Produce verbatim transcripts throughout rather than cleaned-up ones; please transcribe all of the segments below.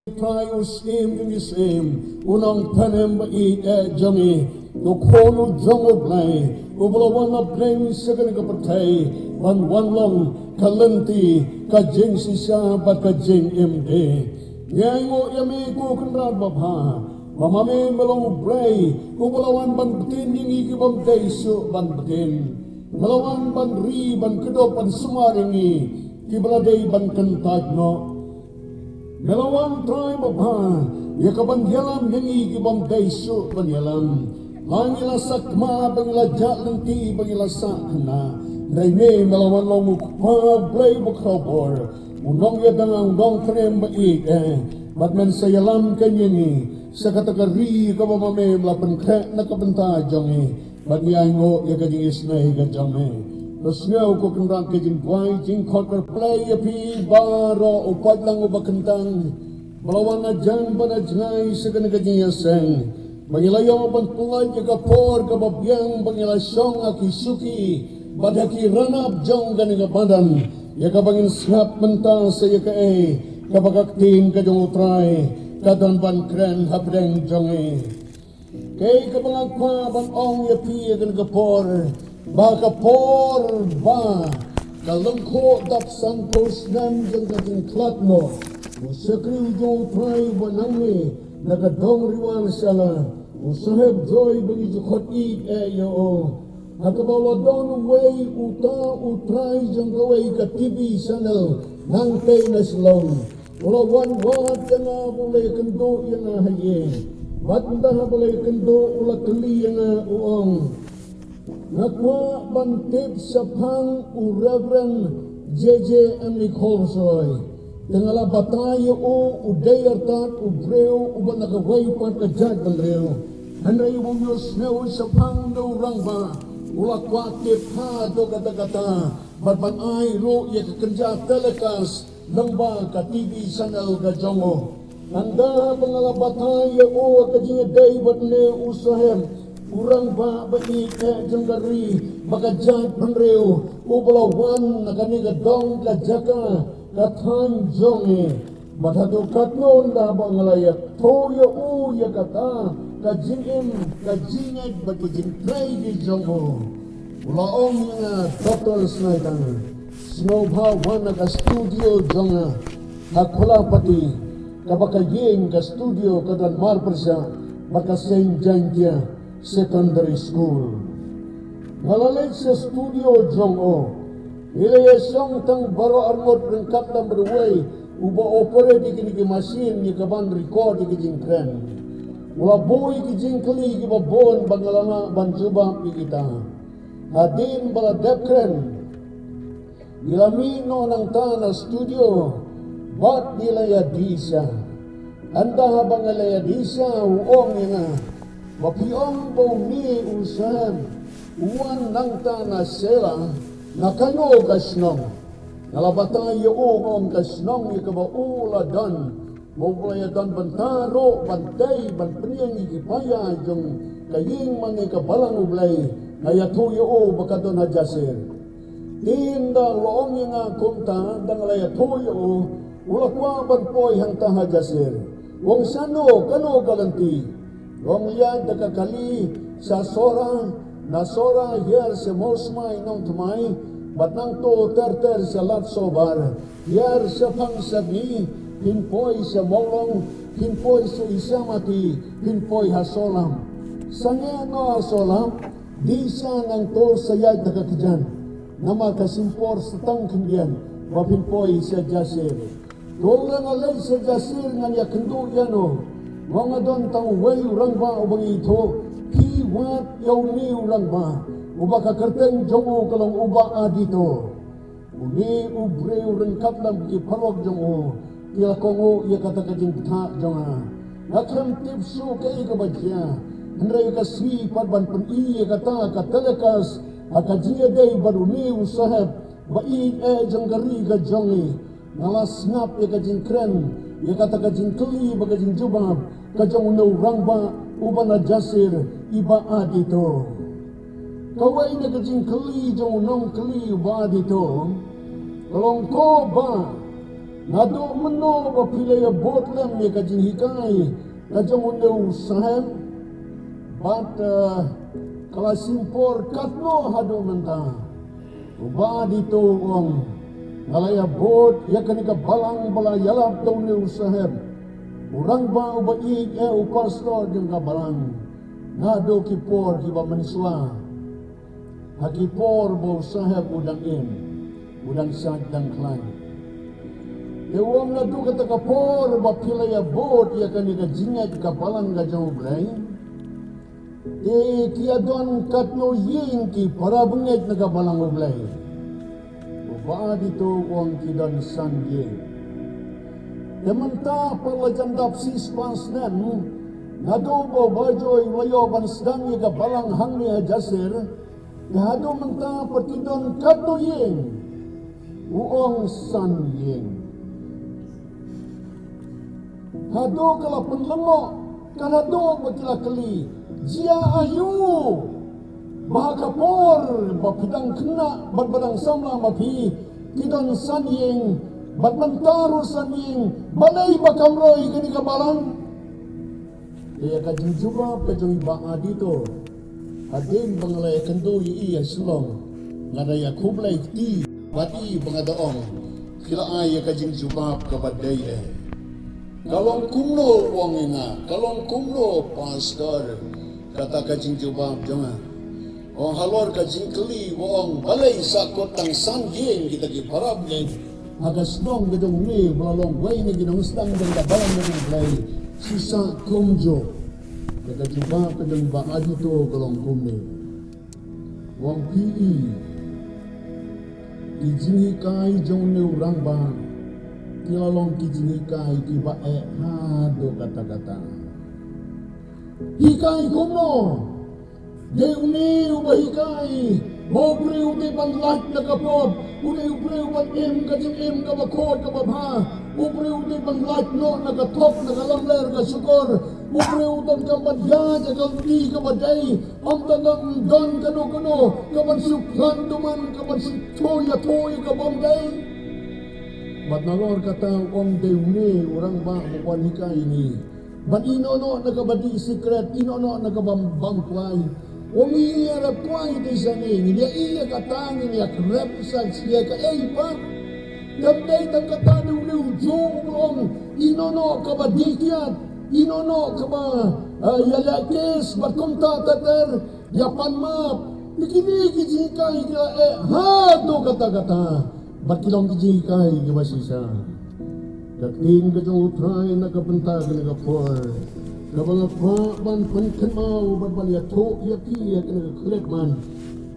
Trai u Syiem jong ki syiem, u Nongpynim ba ïeit eh jong ngi, u Khun u jong U Blei, uba la wan na pdeng sha kane ka pyrthei ban wanlong ka lynti ka jingshisha bad ka jingim de. Ngi ainguh ïa me ko Kynrad babha, ba ma me me long U Blei uba la wan ban btin ïa ngi ki bym dei shuh ban btin. Me la wan ban ri, ban kdup, ban sumar ïa ngi kiba la dei ban kyntait noh. Me la wan Trai babha ïa ka ban ïalam ïa ngi ki bym dei shuh ban ïalam. Ba ngi la sakma, ba ngi la jah lynti, ba ngi la sah khynnah. Hynrei me, me la wan long U Kpa, U Blei ba khraw bor, u Nongïada, u Nongpynim ba ïeit eh. Bad men sa ïalam keiñ ïa ngi sha kata ka ri kaba ma me me la pynkhreh na ka bynta jong ngi. Bad ngi ainguh ïa ka jingisynei ka jong me. Nga sngew ko Kynrad ka jingduwai jingkhot kyrpad ïa phi baroh, u paidlang uba kyntang, ba la wan na jan bad na jngai sha kane ka jingïaseng, ba ngi la ïoh ban pynlait ïa ka por kaba biang ba ngi la shong ha ki shuki bad ha ki ranab jong kane ka madan, ïa kaba ngin sngap mynta sa ïa kaei kaba ka ktien ka jong U Trai ka don ban kren hapdeng jong ngi. Kaei kaba nga kwah ban ong ïa phi ïa kane ka por, ba ka por ba ka lyngkhuh dap sanphew snem jong ka jingkhlad noh, u shakri u jong U Trai uba nangne na ka dong Riwar Shala, u Saheb Joy ba ngi ju khot ïeit eh ïa u, ha kaba u la don uwei uta u trai jong kawei ka T V channel nangtei na Shillong. U la wan wad ïa nga, u la ïakynduh ïa nga ha ïing. Bad ynda haba u la ïakynduh, u la kylli ïa nga, u ong, nga kwah ban tip shaphang u Reverend J J M Nichols Roy. Te nga la batai ïa u, u dei artat u briew uba na kawei pat ka jaitbynriew. Hynrei u ïohsngew shaphang uno u rangbah, u la kwah tip haduh katta katta, bad ban ai ruh ïa ka kynja telecast lyngba ka T V channel ka jong u. Ynda ba nga la batai ïa u ka jingïadei bad une u saheb, u rangbah ba ïeit eh jong ka ri bad ka jaitbynriew, uba la wan na kane ka dong ka jaka ka thaiñ jong ngi. Bad haduh katno ynda ba nga la ïathuh ïa u ïa kata ka jingim, ka jingngeit bad ka jingtrei ki jong u, u la ong ïa nga, Doctor Snaitang, sngewbha wan ha ka studio jong nga ha Khullapatty, kaba ka ïing, ka studio ka don marpyrshah bad ka Saint Jaintia Secondary School. Nga la leit sha studio jong u. Ngi la ïashong tang baroh arngut ryngkat lem bad uwei uba operate ïa kine ki machine ïa ka ban record ïa ki jingkren. U la buh ïa ki jingkylli kiba bun ba nga la lah ban jubab ïa kita. Hadien ba la dep kren, ngi la mih noh nangta na studio bad ngi la ïadie sha. Ynda haba ngi la ïadie sha, u ong ïa nga, ba phi ong ba une u saheb u wan nangta na Shella, na kano ka shnong? Nga la batai ïa u, nga ong, ka shnong ïa kaba u la don, ba u la ïadon bynta ruh ban tei ban pynïeng ïa ki paia jong ka ïing mane ka balang U Blei. Nga ïathuh ïa u ba ka don ha Jasir. Te ynda u la ong ïa nga kumta, ynda nga la ïathuh ïa u, u la kwah ban poi hangta ha Jasir. U ong, shano, kano ka lynti? U ong, ïaid da ka kali sha Sohra, na Sohra hiar sha Mawsmai Nongthymmai, bad nangto ter ter sha Ladsohbar, hiar shaphang sha Bngi, phin poi sha Mawlong, phin poi sha Isyamati, phin poi ha Sohlam. Sangeh noh ha Sohlam, die sha nangto sa ïaid da ka kjat, namar ka shimphor sa tang khyndiat ba phin poi sha Jasir. To lada nga leit sha Jasir ngan ïakynduh ïano? Nga ong, nga don tang uwei u rangbah uba ngi ithuh. Phi wad ïa une u rangbah uba ka kyrteng jong u ka long u Bah Adito. Une u briew ryngkat lem ki paralok jong u ki la kohnguh ïa kata ka jingbatai jong nga. Nga khlem tip shuh kaei kaba jia, hynrei ka sngi pat ban pyni ïa kata ka telecast ha ka jingïadei bad une u saheb ba ïeit eh jong ka ri ka jong ngi, nga la sngap ïa ka jingkren, ïa kata ka jingkylli bad ka jingjubab ka jong une u rangbah uba na Jasir, i Bah Adito. Kawei na ka jingkylli jong u nongkylli u Bah Adito ka long, ko Bah, Naduh mynno ba phi la ïa bud lem ïa ka jinghikai ka jong une u saheb? Bad, eh, ka la shim por katno haduh mynta? U Bah Adito u ong, nga la ïa bud ïa kane ka balang ba la ïalap da une u saheb, u rangbah uba ïeit, eh, u pastor jong ka balang, naduh ki por kiba mynshuwa, ha ki por ba u saheb u dang im, u dang shait dang khlaiñ. Te u ong, naduh kata ka por ba phi la ïa bud ïa kane ka jingngeit ka balang ka jong U Blei, te ki ïa don katno ïing ki para bangeit na ka balang U Blei? U Bah Adito u ong, ki don san ïing. Te mynta pat la jan dap shispah snem naduh ba u Bah Joy u la ïoh ban sdang ïa ka balang hangne ha Jasir, te haduh mynta pat ki don katno ïing? U ong, san ïing. Haduh ka la pynlyngngoh, ka haduh ba ki la kylli, jia aiu ba ha ka por ba phi dang khynnah bad ba dang samla ma phi ki don san ïing, bad mynta ruh san ïing, balei ba kam roi kane ka balang? Ïa ka jingjubab ka jong i Bah Adito, hadien ba nga la ïakynduh ïa i ha Shillong, nga da ïa khublei kti bad i ba nga da ong, phi la ai ïa ka jingjubab kaba dei eh. Ka long kumno, u ong ïa nga, ka long kumno, pastor, kata ka jingjubab jong nga? Ong, halor ka jingkylli ba ong balei sahkut tang san ïing kita ki para bangeit ha ka shnong ka jong une ba la long uwei na ki nongsdang jong ka balang ka jong U Blei, shi sah kumjuh? Ïa ka jubab ka jong i Bah Adito ka long kumne. U ong, phi i, ki jinghikai jong une u rangbah ki la long ki jinghikai kiba eh haduh katta katta. Hikai kumno? Dei une uba hikai ba u briew u dei ban lait na ka pop, u dei u briew ban im ka jingim kaba khuid kaba bha, u briew u dei ban lait noh na ka thok, na ka lamler ka shukor, u briew u donkam ban ïaid ha ka lynti kaba dei, ym tang ban don kano kano ka ban shu plan duman, ka ban shu thoh ïa thoh ïa ka bym dei. Bad nalor kata u ong, dei une u rangbah uba wan hikai ïa ngi ban ïeh noh noh na kaba dih sikret, ïeh noh noh na kaba bam kwai. U ong, ngi ïarap kwai te shane, ngi ïa ïeh ïa kata, ngi ïa khreh sa ïa kaei pat. Ym dei tang kata, dei une u juh uba ong, ïeh noh noh kaba dih kiad, ïeh noh noh kaba, eh, ïaleh kes bad kumta ter ter, ïa pan map. Te kine ki jinghikai ki la eh haduh katta katta. Bad ki long ki jinghikai kiba shisha. Ka ktien ka jong U Trai na ka bynta kane ka por, kaba nga kwah ban pynkynmaw bad ban ïathuh ïa phi ïa kane ka khyllipmat.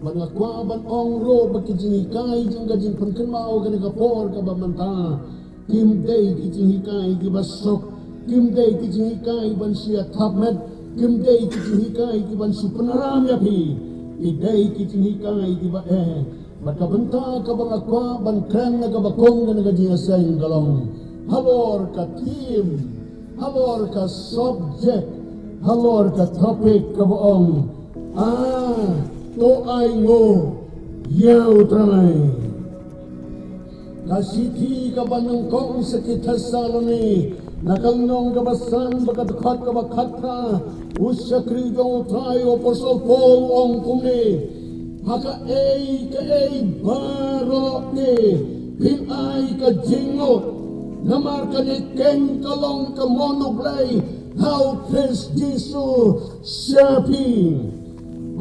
Bad nga kwah ban ong ruh ba ki jinghikai jong ka jingpynkynmaw kane ka por kaba mynta, kim dei ki jinghikai kiba suk, kim dei ki jinghikai ban shu ïa thap met, kim dei ki jinghikai kiban shu pynram ïa phi. Ki dei ki jinghikai kiba eh. Bad ka bynta kaba nga kwah ban kren na kaba kum kane ka jingïaseng ka long halor ka theme, halor ka subject, halor ka topic kaba ong, ah, to ainguh ïa U Trai. Ka shithi kaba nyngkong sha ki Thessaloni, na ka lynnong kaba san, bad ka dkhot kaba khatphra, u shakri jong U Trai u Apostol Paul u ong kumne: Ha kaei kaei baroh te phin ai ka jingnguh, namar kane keiñ ka long ka mon U Blei ha U Khrist Jisu sha phi.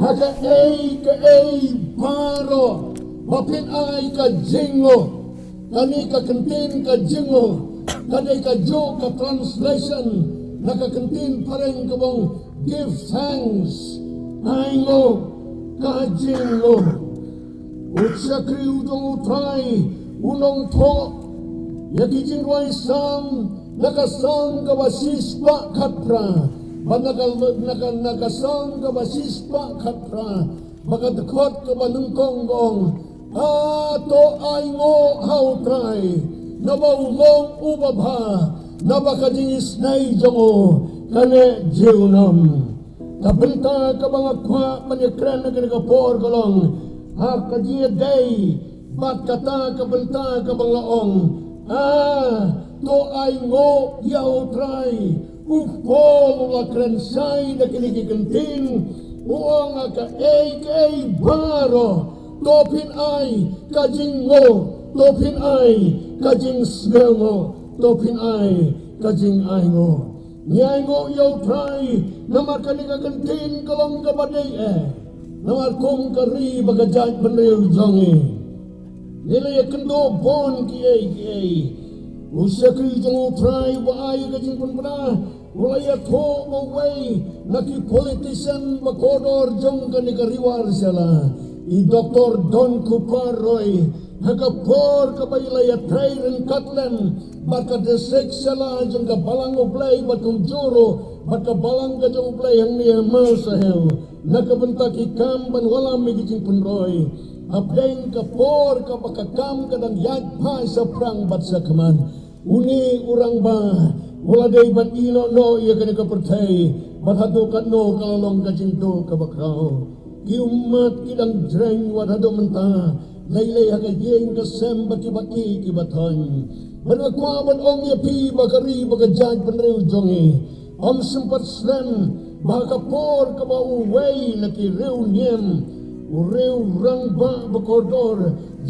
Ha kaei kaei baroh ba phin ai ka jingnguh. Kane ka kyntien ka jingnguh ka dei kajuh ka translation na ka kyntien phareng kaba ong give thanks, ainguh ka jingnguh. U shakri u jong U Trai u nongthoh ïa ki jingrwai Salm, na ka Salm kaba shispah khatphra, bad na ka, na ka, na ka Salm kaba shispah khatphra, bad ka dkhot kaba nyngkong ka ong: Ha, to ainguh ha U Trai, naba u long uba bha, naba ka jingisynei jong u ka neh junom. Ka bynta kaba nga kwah ban ïakren ha kane ka por ka long ha ka jingïadei bad kata ka bynta kaba nga la ong, Ah, to ainguh ïa U Trai. U Paul u la kren shai da kine ki kyntien, u ong ha kaei kaei baroh, to phin ai ka jingnguh, to phin ai ka jingsngewnguh, to phin ai ka jingainguh. Ngi ainguh ïa U Trai namar kane ka kyntien ka long kaba dei eh, namar kum ka ri bad ka jaitbynriew jong ngi, ngi la ïakynduh bun kiei kiei. U shakri jong U Trai ba ai ka jingpynbna u la ïathuh ba uwei na ki politician ba kordor jong kane ka ri Warsala, i Doktor Don Cooper Roy, ha ka por kaba i la ïatrei ryngkat lem bad ka district sela jong ka Balang U Blei bad kumjuh ruh bad ka Balang ka jong U Blei hangne ha Mawshynrut, na ka bynta ki kam ban wallam ïa ki jingpynroi hapdeng ka por kaba ka kam ka dang ïaid phai shaphrang bad shakhmat. Une u rangbah u la dei ban ïehnoh noh ïa kane ka pyrthei bad haduh katno ka la long ka jingduh kaba khraw. Ki ummat ki dang jreng wat haduh mynta, lei lei ha ka ïing ka sem bad kiba ïeit kiba thoiñ. Bad nga kwah ban ong ïa phi ba ka ri bad ka jaitbynriew jong ngi, ym shym pat slem ba ha ka por kaba uwei na ki riewniam, u riew rangbah ba kordor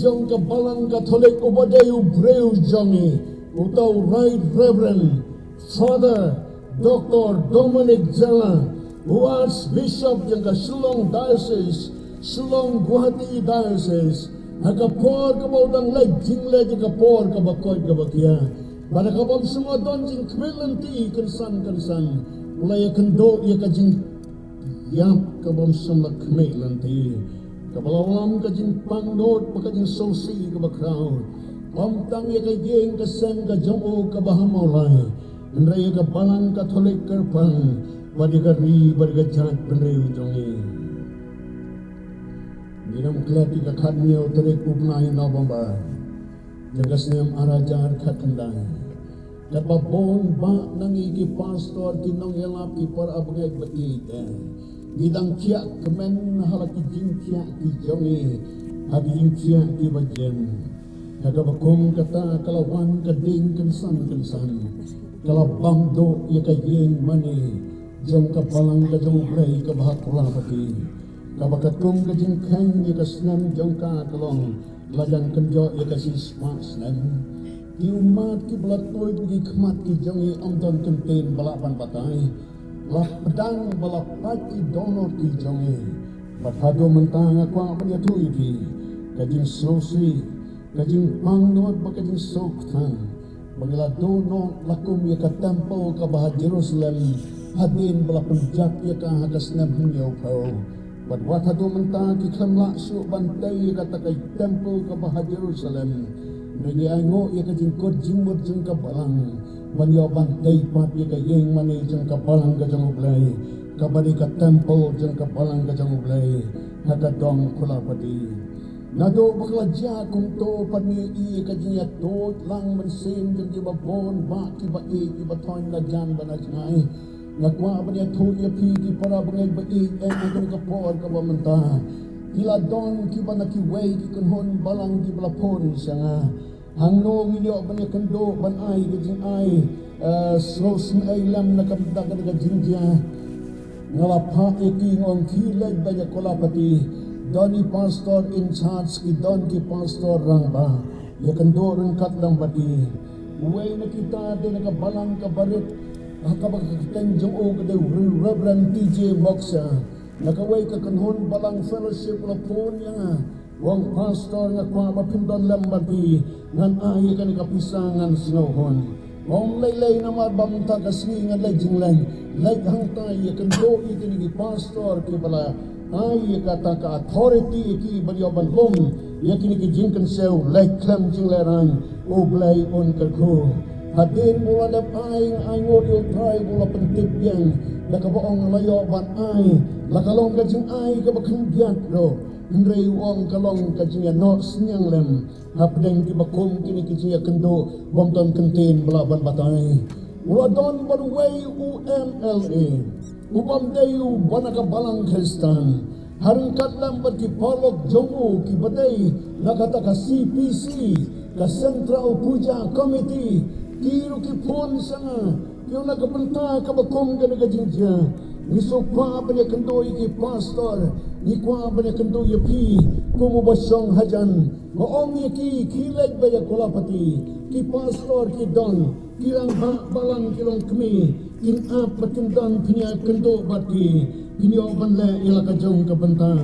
jong ka Balang Katholik uba dei u briew jong ngi, uta u Right Reverend Father Doktor Dominic Jala, u Archbishop jong ka Shillong Diocese, Shillong Guwahati Diocese, ha ka por kaba u dang leit jingleit, ha ka por kaba koit kaba khia, bad ha kaba ym shym la don jingkhmih lynti kynsan kynsan, u la ïakynduh ïa ka jingïap kaba ym shym la khmih lynti, kaba la wallam ka jingpang nud bad ka jingsngewsih kaba khraw, ym tang ïa ka ïing ka sem ka jong u kaba ha Mawlai, hynrei ïa ka Balang Katholik kyrpang bad ïa ka ri bad ïa ka jaitbynriew jong ngi. Ngi dang klet ïa ka khathynñiew tarik u bnai November jong ka snem ar hajar khatkhyndai. Katba bun bah na ngi ki pastor, ki nongïalap, ki para bangeit ba ïeit, eh, ngi dang thiah kmen ha la ki jingthiah ki jong ngi, ha ki jingthiah kiba jem. Ha kaba kum kata ka la wan ka ding kynsan kynsan, ka la bam duh ïa ka ïing mane jong ka Balang ka jong U Blei kaba ha Kolapati, kaba katkum ka jingkheiñ ïa ka snem jong ka ka long la jan kynjoh ïa ka shispah snem. Ki ummat kiba la tuid ki khmat ki jong ngi, ym don kyntien ba lah ban batai, la pdang ba la pait ki dohnud ki jong ngi. Bad haduh mynta nga kwah ban ïathuh ïa phi ka jingsngewsih, ka jingpang nud bad ka jingsngewkthang ba ngi la duh noh la kum ïa ka templ kaba ha Jerusalem hadien ba la pynjah ïa ka ha ka snem hynñiewphew. Bad wat haduh mynta ki khlem lah shuh ban tei ïa kata ka templ kaba ha Jerusalem. Ngi ainguh ïa ka jingkut jingmut jong ka Balang ban ïoh ban tei pat ïa ka ïing mane jong ka Balang ka jong U Blei, kaba dei ka templ jong ka Balang ka jong U Blei ha ka dong Kolapati. Naduh ba ka la jia kumto pat ngi ïohi ïa ka jingïatuid lang mynsiem jong kiba bun bah kiba ïeit kiba thoiñ na jan bad na jngai. Nga kwah ban ïathuh ïa phi ki para bangeit ba ïeit, eh, ha kane ka por kaba mynta ki la don kiba na kiwei ki kynhun balang kiba la phone sha nga. Hangno ngin ïoh ban ïakynduh ban ai ka jingai, eh, sngewsynei lem na ka bynta kane ka jingjia. Nga la phah ïa ki, nga ong khie leit beit sha Kolapati, don i pastor in charge, ki don ki pastor rangbah, ïakynduh ryngkat lang bad ki. Uwei na kita dei na ka balang kaba rit, ha kaba ka kyrteng jong u ka dei u Reverend T J Moksha. Na kawei ka kynhun balang fellowship la phone ïa nga, u ong, "Pastor, nga kwah ba phin don lem bad phi, ngan ai ïa kane ka pisa ngan sngewhun." Ym lei lei namar ba mynta ka sngi ngan leit jingleit, leit hangtai ïakynduh ïa kine ki pastor kiba la ai ïa kata ka authority ïa ki ban ïoh ban lum ïa kine ki jingkynshew, leit khlem jinglehrain. U Blei un kyrkhu. Hadien ba u la dep ai, nga ainguh ïa U Trai ba u la pyntip biang da kaba ong la ïoh ban ai, la ka long ka jingai kaba khyndiat ruh. Hynrei u ong ka long ka jingïanoh synñiang lem hapdeng kiba kum kine ki jingïakynduh bym don kyntien ba lah ban batai. U la don bad uwei u M L A u bym dei uba na ka balang Khristan, ha ryngkat lem bad ki paralok jong u kiba dei na kata ka C P C, Ka Central Puja Committee, ki ruh ki phone sha nga, ki ong na ka bynta kaba kum kane ka jingjia, ngi sngewkwah ban ïakynduh ïa ki pastor, ngi kwah ban ïakynduh ïa phi kum uba shong hajan. Nga ong ïa ki, khie leit beit ïa Kolapati, ki pastor ki don, ki rangbah balang ki longkmie, kin ap bad kin don, phin ïakynduh bad ki, phin ïoh ban leh ïa la ka jong ka bynta.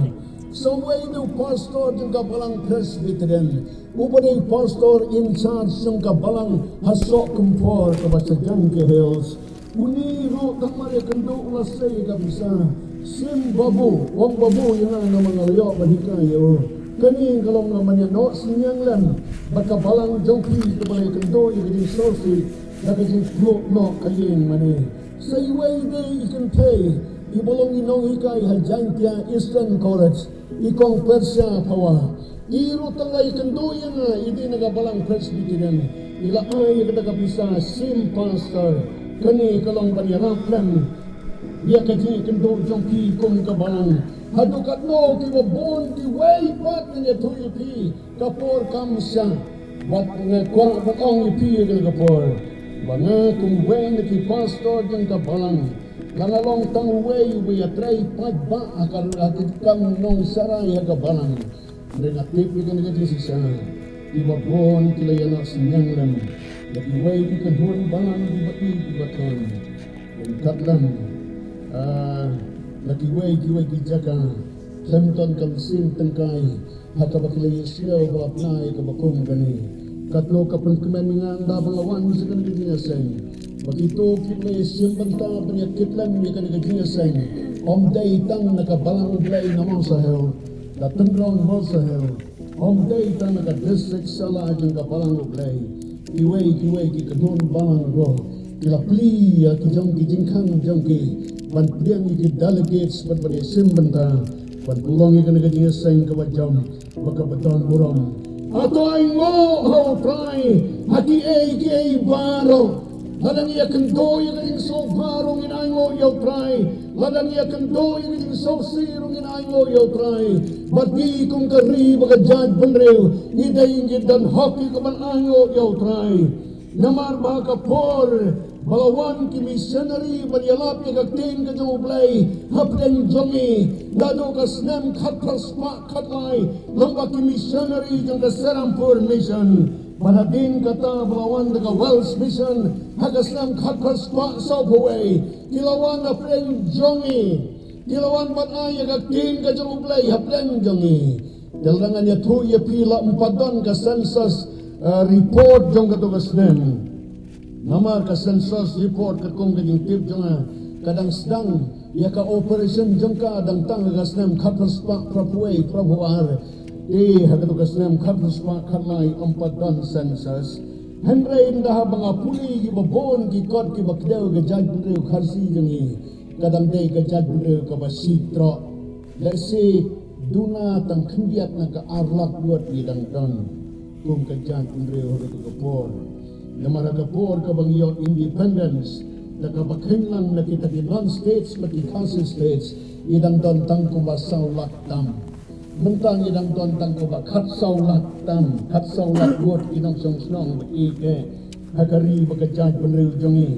Sa uwei de u pastor jong ka balang Presbyterian, uba dei pastor in charge jong ka balang ha Sohkymphor kaba sha Jaintia Hills. Une ruh tang mar ïakynduh u la sei ka pisa. Sim babu, ong babu ïa nga namar nga la ïoh ban hikai ïa u. Kane ka long namar ïa noh synñiang lem bad ka balang jong phi kaba la ïakynduh ïa ka jingsngewsih da ka jingpluh noh ka ïing mane. Sa iwei de i kynthei iba long i nonghikai ha Jaintia Eastern College, i Kong Persia Phawa. I ruh tang la ïakynduh ïa nga, i dei na ka balang Presbyterian. I la ai ïa kata ka pisa, sim pastor. Kane ka long ban ïarap lem ïa ka jingïakynduh jong phi kum ka balang. Haduh katno kiba bun kiwei pat kin ïathuh ïa phi, ka por kam shah. Bad nga kwah ban ong ïa phi ïa kane ka por ba nga kum uwei na ki pastor jong ka balang, la nga long tang uwei uba ïatrei paidbah ha ka, ha ka kam nongshakri ha ka balang. Hynrei nga tip ïa kane ka jingshisha, kiba bun ki la ïa noh synñiang lem. La kiwei ki kynhun balang kiba ïeit kiba thon. Ryngkat lem, ah, la kiwei kiwei ki jaka khlem don ka mynsiem tyngkai ha kaba ki la ïohsngew ba la pynai kaba kum kane. Katno ka pynkmen ïa nga ynda ba nga wan sha kane ka jingïaseng. Ba kito kiba la ïashim bynta ban ïakit lem ïa kane ka jingïaseng, ym dei tang na ka balang U Blei na Mawshynrut, na tynrong Mawshynrut, ym dei tang na ka district Shella jong ka balang U Blei. Kiwei kiwei ki kynhun balang ruh ki la plie ïa ki jong ki jingkhang jong ki ban pdiang ïa ki delegates ban, ban ïashim bynta ban pynlong ïa kane ka jingïaseng kaba jam bad kaba don burom. Hato ainguh ha U Trai ha kiei kiei baroh? Lada ngi ïakynduh ïa ka jingsngewbha ruh ngin ainguh ïa U Trai. Lada ngi ïakynduh ïa ka jingsngewsih ruh ngin ainguh ïa U Trai. Bad ngi kum ka ri bad ka jaitbynriew, ngi dei ngi don hok ïa ka ban ainguh ïa U Trai. Namar ba ha ka por ba la wan ki missionary ban ïalap ïa ka ktien ka jong U Blei hapdeng jong ngi, naduh ka snem khatphra spah khatlai, long ba ki missionary jong ka Serampore Mission. Bad hadien kata ba la wan da ka Welsh Mission ha ka snem khatphra spah sawphew wei, ki la wan hapdeng jong ngi. Ki la wan ban ai ïa ka ktien ka jong U Blei hapdeng jong ngi. Te lada ngan ïathuh ïa phi, la ym pat don ka census, eh, report jong kato ka snem. Namar ka census report katkum ka jingtip jong nga, ka dang sdang ïa ka operation jong ka dang tang ha ka snem khatphra spah phraphew wei phraphew ar. Te ha kato ka snem khatphra spah khatlai ym pat don census. Hynrei ynda haba nga pule ïa kiba bun ki kot kiba kdew ka jaitbynriew Khasi jong ngi, ka dang dei ka jaitbynriew kaba shitroh. Lehse duna tang khyndiat na ka ar lak ngut ngi dang don kum ka jaitbynriew ha kato ka por. Namar ha ka por kaba ngi ïoh independence, da kaba kheiñ lang na kita ki non-states bad ki Khasi states, ngi dang don tang kumba saw lak tam. Mynta ngi dang don tang kumba khatsaw lak tam, khatsaw lak ngut ki nongshong shnong bad ki khynnah ha ka ri bad ka jaitbynriew jong ngi.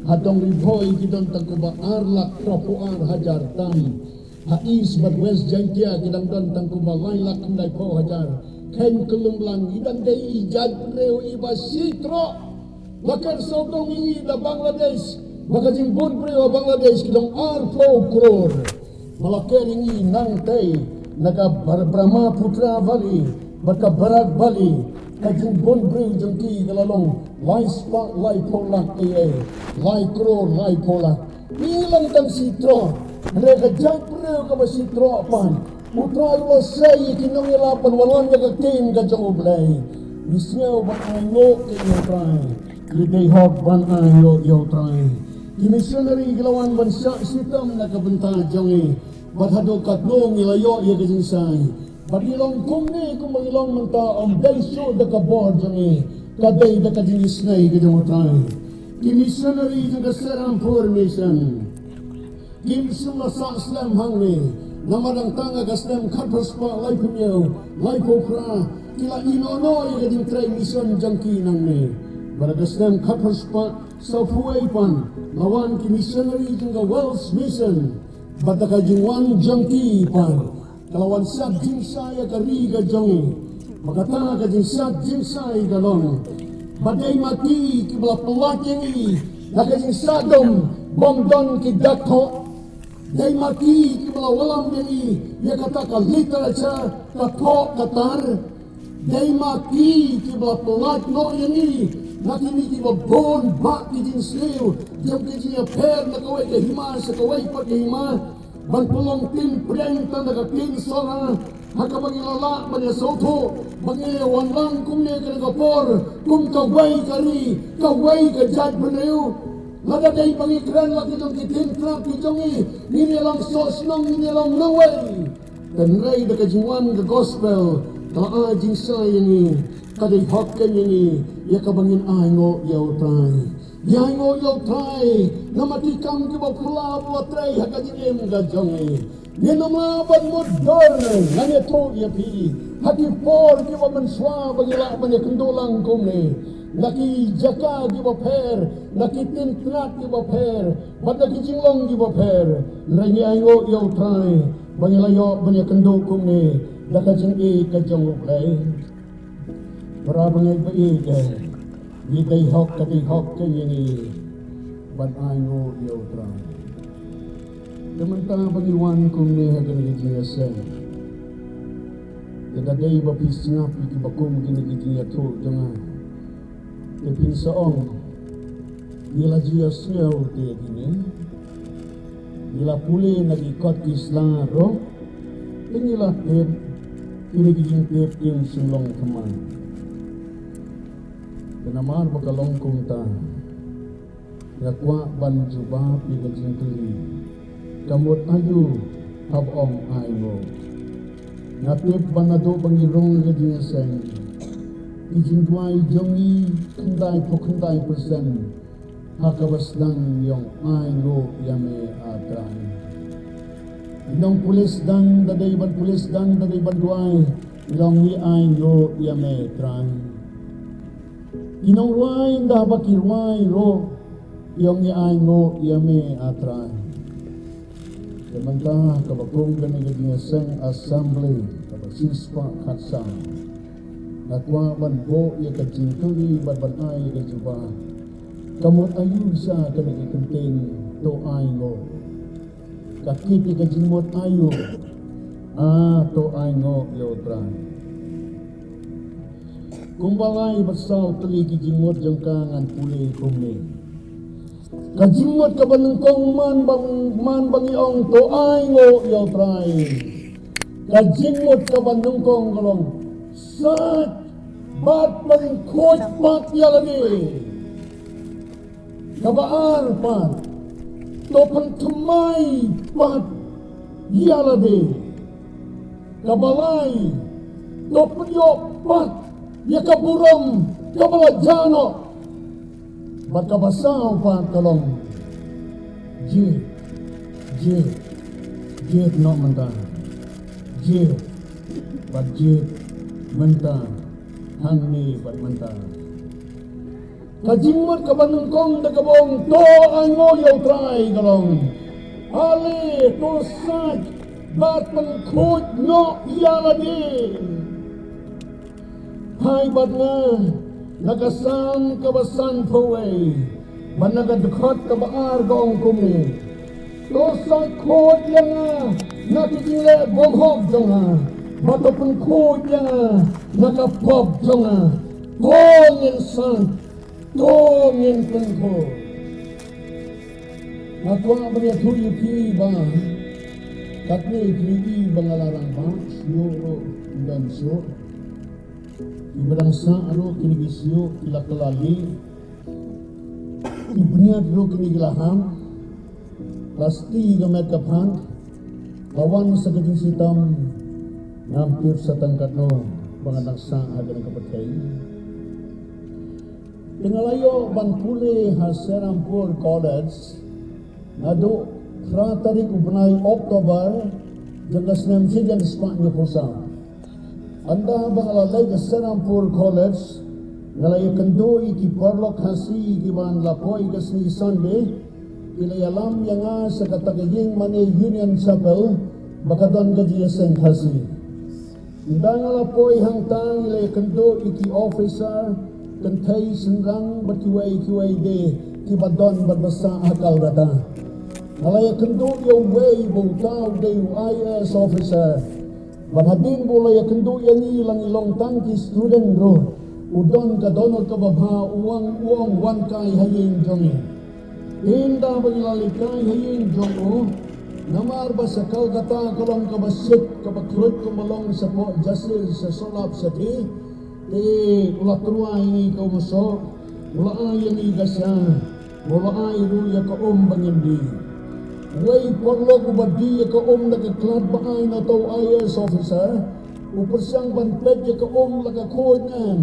Ha Dong Ri Bhoi ki don tang kumba ar lak phraphew ar hajar tam. Ha East bad West Jaintia ki dang don tang kumba lai lak khyndai phew hajar. Kheiñ kyllum lang, ngi dang dei i jaitbynriew iba shitroh. La ker sawdong ïa ngi da Bangladesh, ba ka jingbun briew ha Bangladesh ki long arphew klur. Ba la ker ïa ngi nangtei na ka Bra-, Brahmaputra Valley bad ka Barak Valley, ka jingbun briew jong ki ka la long lai spah laiphew lak, eh, lai klur laiphew lak. Ngi long tang shitroh, hynrei ka jaitbynriew kaba shitroh pat, U Trai u la sei ïa ki nongïalap ban wallam ïa ka ktien ka jong U Blei. Ngi sngew ban ainguh ïa U Trai. Ngi dei hok ban ainguh ïa U Trai. Ki missionary ki la wan ban shah shitom na ka bynta jong ngi. Bad haduh katno ngi la ïoh ïa ka jingshai. Bad ngi long kumne kumba ngi long mynta, ym dei shuh da ka bor jong ngi, ka dei da ka jingisynei ka jong U Trai. Ki missionary jong ka Serampore Mission kim shym la sah slem hangne. Namar dang tang ha ka snem khatphra spah laiphew hynñiew, laiphew phra, Ki la ïehnoh noh ïa ka jingtrei mission jong ki nangne. Bad ha ka snem khatphra spah sawphew wei pat la wan ki missionary jong ka Welsh Mission. Bad da ka jingwan jong ki pat ka la wan siat jingshai ïa ka ri ka jong ngi. Bad kata ka jingsiat jingshai ka long ba dei ma ki kiba la pyllait ïa ngi da ka jingsah dom bym don ki dak thoh. Dei ma ki kiba la wallam ïa ngi ïa kata ka literature, ka thoh ka tar. Dei ma ki kiba la pyllait noh ïa ngi na kine kiba bun bah ki jingsniew jong ki jingïapher na kawei ka hima sha kawei pat ka hima. Ban pynlong tim pyrshang tang da ka ktien Sora ha kaba ngi la lah ban ïasngewthuh ba ngi ïa wanrah kumne kane ka por kum kawei ka ri, kawei ka jaitbynriew. Lada dei ba ngi kren la ki jong ki ktien Prah ki jong ngi, ngin ïa long sohshnong, ngin ïa long nongwei. Hynrei da ka jingwan ka gospel ka la ai jingshai ïa ngi, ka dei hok ka ïa ngi ïa kaba ngin ainguh ïa U Trai. Ïa ainguh ïa U Trai namar ki kam kiba phylla ba la trei ha ka jingim ka jong ngi. Ngin ym lah ban mutdur. Ngan ïathuh ïa phi ha ki por kiba mynshuwa ba ngi lah ban ïakynduh lang kumne na ki jaka kiba pher, na ki ktien Prah kiba pher, bad na ki jinglong kiba pher. Hynrei ngi ainguh ïa U Trai ba ngi la ïoh ban ïakynduh kumne da ka jingïeit ka jong U Blei. Para bangeit ba ïeit, ngi dei hok, ka dei hok ka ïa ngi ban ainguh ïa U Trai. Te mynta ba ngi wan kumne ha kane ka jingïaseng, te da dei ba phi sngap ïa kiba kum kine ki jingïathuh jong nga, te phin sa ong, ngi la ju ïasngew te kine, ngi la pule na ki kot ki sla ruh, te ngi la tip kine ki jingtip kim shym long thymmai. Te namar ba ka long kumta, nga kwah ban jubab ïa ka jingkylli, ka mut aïu haba ong ainguh? Nga tip ba naduh ba ngi rung ha ka jingïaseng, ki jingduwai jong ngi khyndai phew khyndai percent ha kaba sdang ngi ong ainguh ïa me, A Trai. Ngi ong pule sdang, da dei ban pule sdang, da dei ban duwai, ngi ong ngi ainguh ïa me, Trai. Ki nongrwai ynda ba ki rwai ruh ki ong ngi ainguh ïa me, A Trai. Te mynta kaba kum kane ka jingïaseng assembly kaba shispah khatsaw, nga kwah ban buh ïa ka jingkylli bad ban ai ïa ka jubab, ka mut aïu sha kane ka kyntien to ainguh? Ka kit ïa ka jingmut aïu? Ah, to ainguh ïa U Trai. Kumba lai bad saw tylli ki jingmut jong ka ngan pule kumne. Ka jingmut kaba nyngkong man ba, man ba ngi ong to ainguh ïa U Trai. Ka jingmut kaba nyngkong ka long sait bad pynkhuid pat ïa lade. Kaba ar pat, to pynthymmai pat ïa lade. Kaba lai, to pynïoh pat ïa ka burom kaba la jah noh. Bad kaba saw pat ka long jied, jied, jied noh mynta. Jied bad jied mynta, hangne bad mynta. Ka jingmut kaba nyngkong da kaba ong to ainguh ïa U Trai ka long, ale to sait bad pynkhuid noh ïa lade. Phai bad nga na ka Salm kaba sanphew wei bad na ka dkhot kaba ar ka ong kumne. To sait khuid ïa nga na ki jingleh bymhok jong nga, bad to pynkhuid ïa nga na ka pop jong nga. Ko ngin sait, to ngin pynkhuid. Nga kwah ban ïathuh ïa phi ba katne phi i ba nga la rangbah, shuh ruh ym don shuh. Kiba dang sah ruh kine ki shuh ki la kylla lieh. Ki bniat ruh kine ki la ham. Plastik ka met ka phad. Ba wan sa ka jingshitom. Ngam tip sa tang katno ba nga dang sah ha kane ka pyrthei. Te nga la ïoh ban pule ha Serampore College naduh phra tarik u bnai October jong ka snem shi hajar spah hynñiewphew saw. Ynda ba nga la leit ha Serampore College, nga la ïakynduh ïa ki paralok Khasi kiba la poi ka sngi Sunday, ki la ïalam ïa nga sha kata ka ïing mane Union Chapel, ba ka don ka jingïaseng Khasi. Ynda nga la poi hangta, ngi la ïakynduh ïa ki officer, kynthei shynrang bad kiwei kiwei de kiba don bad ba sah ha Kolkata. Nga la ïakynduh ïa uwei ba uta u dei u I A S officer. Bad hadien ba u la ïakynduh ïa ngi, la ngi long tang ki student ruh, u don ka dohnud kaba bha, u ong, u ong, wan kai ha ïing jong ngi. Ynda ba ngi la leit kai ha ïing jong u, namar ba sha Kolkata ka long kaba shit, kaba khluit kumba long shapoh Jhansir, sha Solap shathie, te u la tyrwa ïa ngi, ka u mynsiem, u la ai ïa ngi ka sha, u la ai ruh ïa ka um ba ngin die. Uwei u paralok uba die ïa ka um na ka khlad ba ai na uta u I A S officer, u pyrshang ban peit ïa ka um la ka khuid ne em.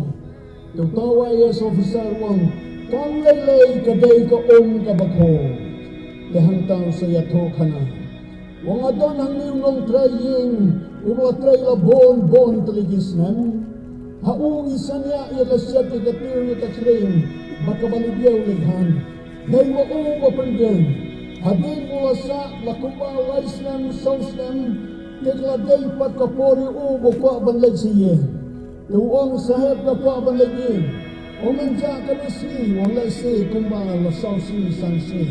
Te uta u I A S officer u ong, kam lei lei, ka dei ka um kaba khuid. Te hangta u sa ïathuhkhana. U ong, nga don hangne u nongtrei ïing, uba la trei la bun bun tylli ki snem. Ha u ngi shaniah ïa ka shet, ïa ka tiew, ïa ka khring, bad kaba leit ïew leit han. Dei ma u ba pynbiang. Hadien ba u la sah la kumba lai snem, saw snem, te ka la dei pat ka por ïa u ba u kwah ban leit sha ïing. Te u ong, saheb, nga kwah ban leit ïing. U ong, men jah katno sngi? U ong, lehse kumba la saw sngi, san sngi.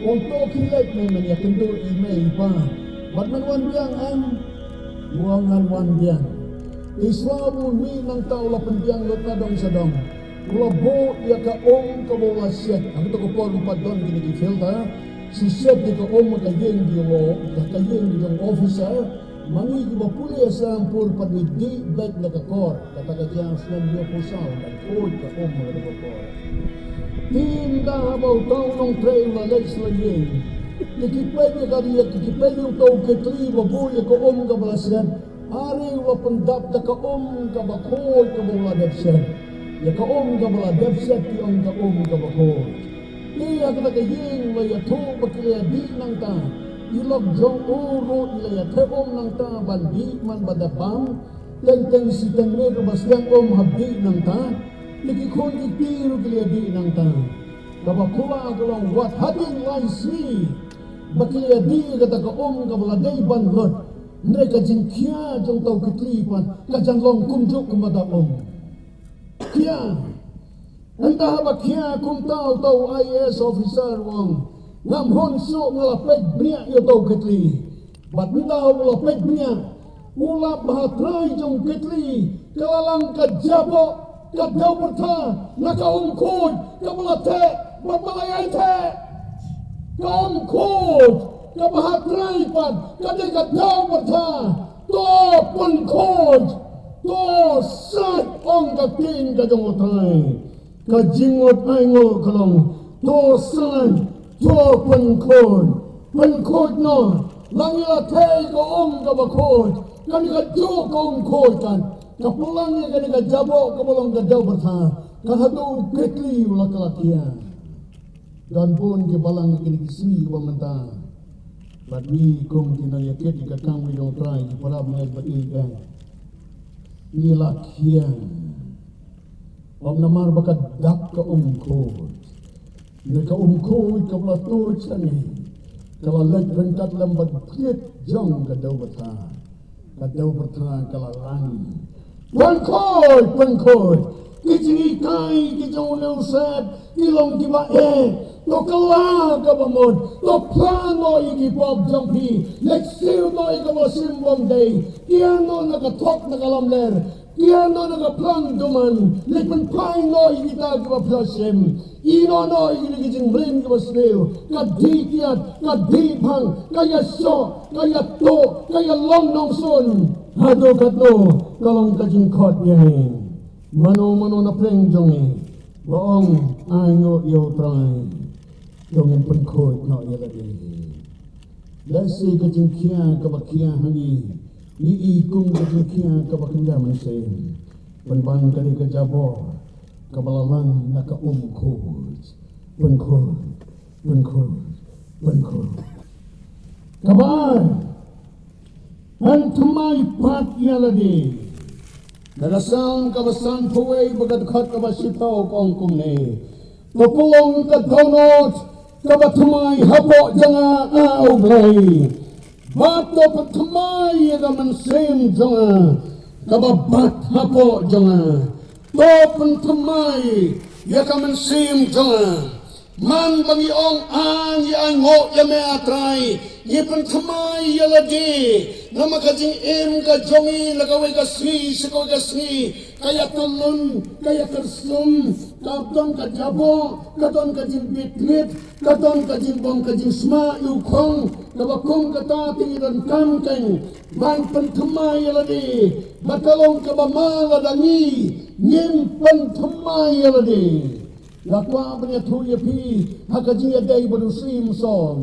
U ong, to khie leit, men, men ïakynduh i mei i pa. Bad men wan biang em? U ong, ngan wan biang. Te shuwa ba un mih nangta u la pynbiang lut na dong sha dong. U la buh ïa ka um kaba u la shet. Ha kato ka por ym pat don kine ki filter. Shu shet ïa ka um ha ka ïing jong u, ha ka ïing jong u officer. Ma ngi kiba pule ha Serampore pat ngi dih beit na ka kor. Kata ka jia snem hynñiewphew saw, ban khuid ka um ha ka kor. Te ynda haba uta u nongtrei u la leit sha la ïing, te ki peit ïa ka, ïa ki peit ïa uta u Kitli ba buh ïa ka um kaba la shet. Are u la pyndap da ka um kaba khuid kaba u la dep shet. Ïa ka um kaba la dep shet ki ong ka um kaba khuid. Te ha kata ka ïing la ïathuh ba ki la ïadih nangta. I lok jong u ruh i la ïatheh um nangta ban dih man ba dep bam. Teng teng shi teng miet ruh ba sdang um hap dih nangta. Te ki khun ki kti ruh ki la ïadih nangta. Kaba pura ka long wat hadien lai sngi ba ki la ïadih ïa kata ka um kaba la dei ban lut. Hynrei ka jingkhia jong uta u Kitli pat ka jan long kumjuh kumba dap um. Khia. Ynda haba khia kumta, uta u I A S officer u ong, ngam hun shuh, nga la peit bniah ïa uta u Kitli. Bad ynda u la peit bniah, u lap ba ha trai jong u Kitli ka la lang ka jaboh, ka dew pyrtha na ka um khuid kaba la theh bad ba la ïai theh. Ka um khuid kaba ha trai pat ka dei ka dew pyrtha. To pynkhuid, to sait, ong ka ktien ka jong u Trai. Ka jingngut ainguh ka long, to sait, to pynkhuid. Pynkhuid noh, la ngi la theh ka um kaba khuid, kane kajuh ka um khuid kan, ka pynlang ïa kane ka jaboh kaba long ka dew pyrtha. Ka haduh u Kitli u la kylla khia. Don bun ki balang ha kine ki sngi kiba mynta. Bad ngi kum ki nongïakit ïa ka kam ka jong u Trai, ki para bangeit bad ngi, ngi la khia. Ym namar ba ka dap ka um khuid. Hynrei ka um khuid kaba la tuid sha ngi, ka la leit ryngkat lem bad kit jong ka dew pyrtha. Ka dew pyrtha ka la lang. Pynkhuid, pynkhuid. Ki jinghikai ki jong une u Sep ki long kiba eh. To kylla kaba mut. To phla noh ïa ki pop jong phi. Leit siew noh ïa kaba shim bym dei. Khia noh na ka thok na ka lamler. Khia noh na ka phlang duman. Leit pynphai noh ïa kita kiba phi la shim. Ïehnoh noh ïa kine ki jingmlien kiba sniew, ka dih kiad, ka dih bhang, ka ïashoh, ka ïatuh, ka ïalong nongshun. Haduh katno ka long ka jingkhot ïa ngi. Mano mano na pdeng jong ngi ba ong, ainguh ïa u Trai, to ngin pynkhuid noh ïa lade. Lehse ka jingkhia kaba khia ha ngi, ngi i kum ka jingkhia kaba kynja mynsiem. Pynban ka dei ka jaboh kaba la lang na ka um khuid. Pynkhuid, pynkhuid, pynkhuid. Kaba ar, pynthymmai pat ïa lade. Na ka Salm kaba sanphew wei bad ka dkhot kaba shiphew ka ong kumne: To pynlong ka dohnud kaba thymmai hapoh jong nga, A U Blei, bad to pynthymmai ïa ka mynsiem jong nga kaba bat hapoh jong nga. To pynthymmai ïa ka mynsiem jong nga. Man ba ngi ong, A, ngi ainguh ïa me, A Trai, ngi pynthymmai ïa lade. Namar ka jingim ka jong ngi na kawei ka sngi sha kawei ka sngi ka ïatyllun, ka ïakyrsum, ka don ka jaboh, ka don ka jingbit miet, ka don ka jingbym ka jingsma ïa u khong. Kaba kum kata te ngi donkam kein ban pynthymmai ïa lade. Bad ka long kaba ma lada ngi ngim pynthymmai ïa lade. Nga kwah ban ïathuh ïa phi ha ka jingïadei bad u Syiem Saul.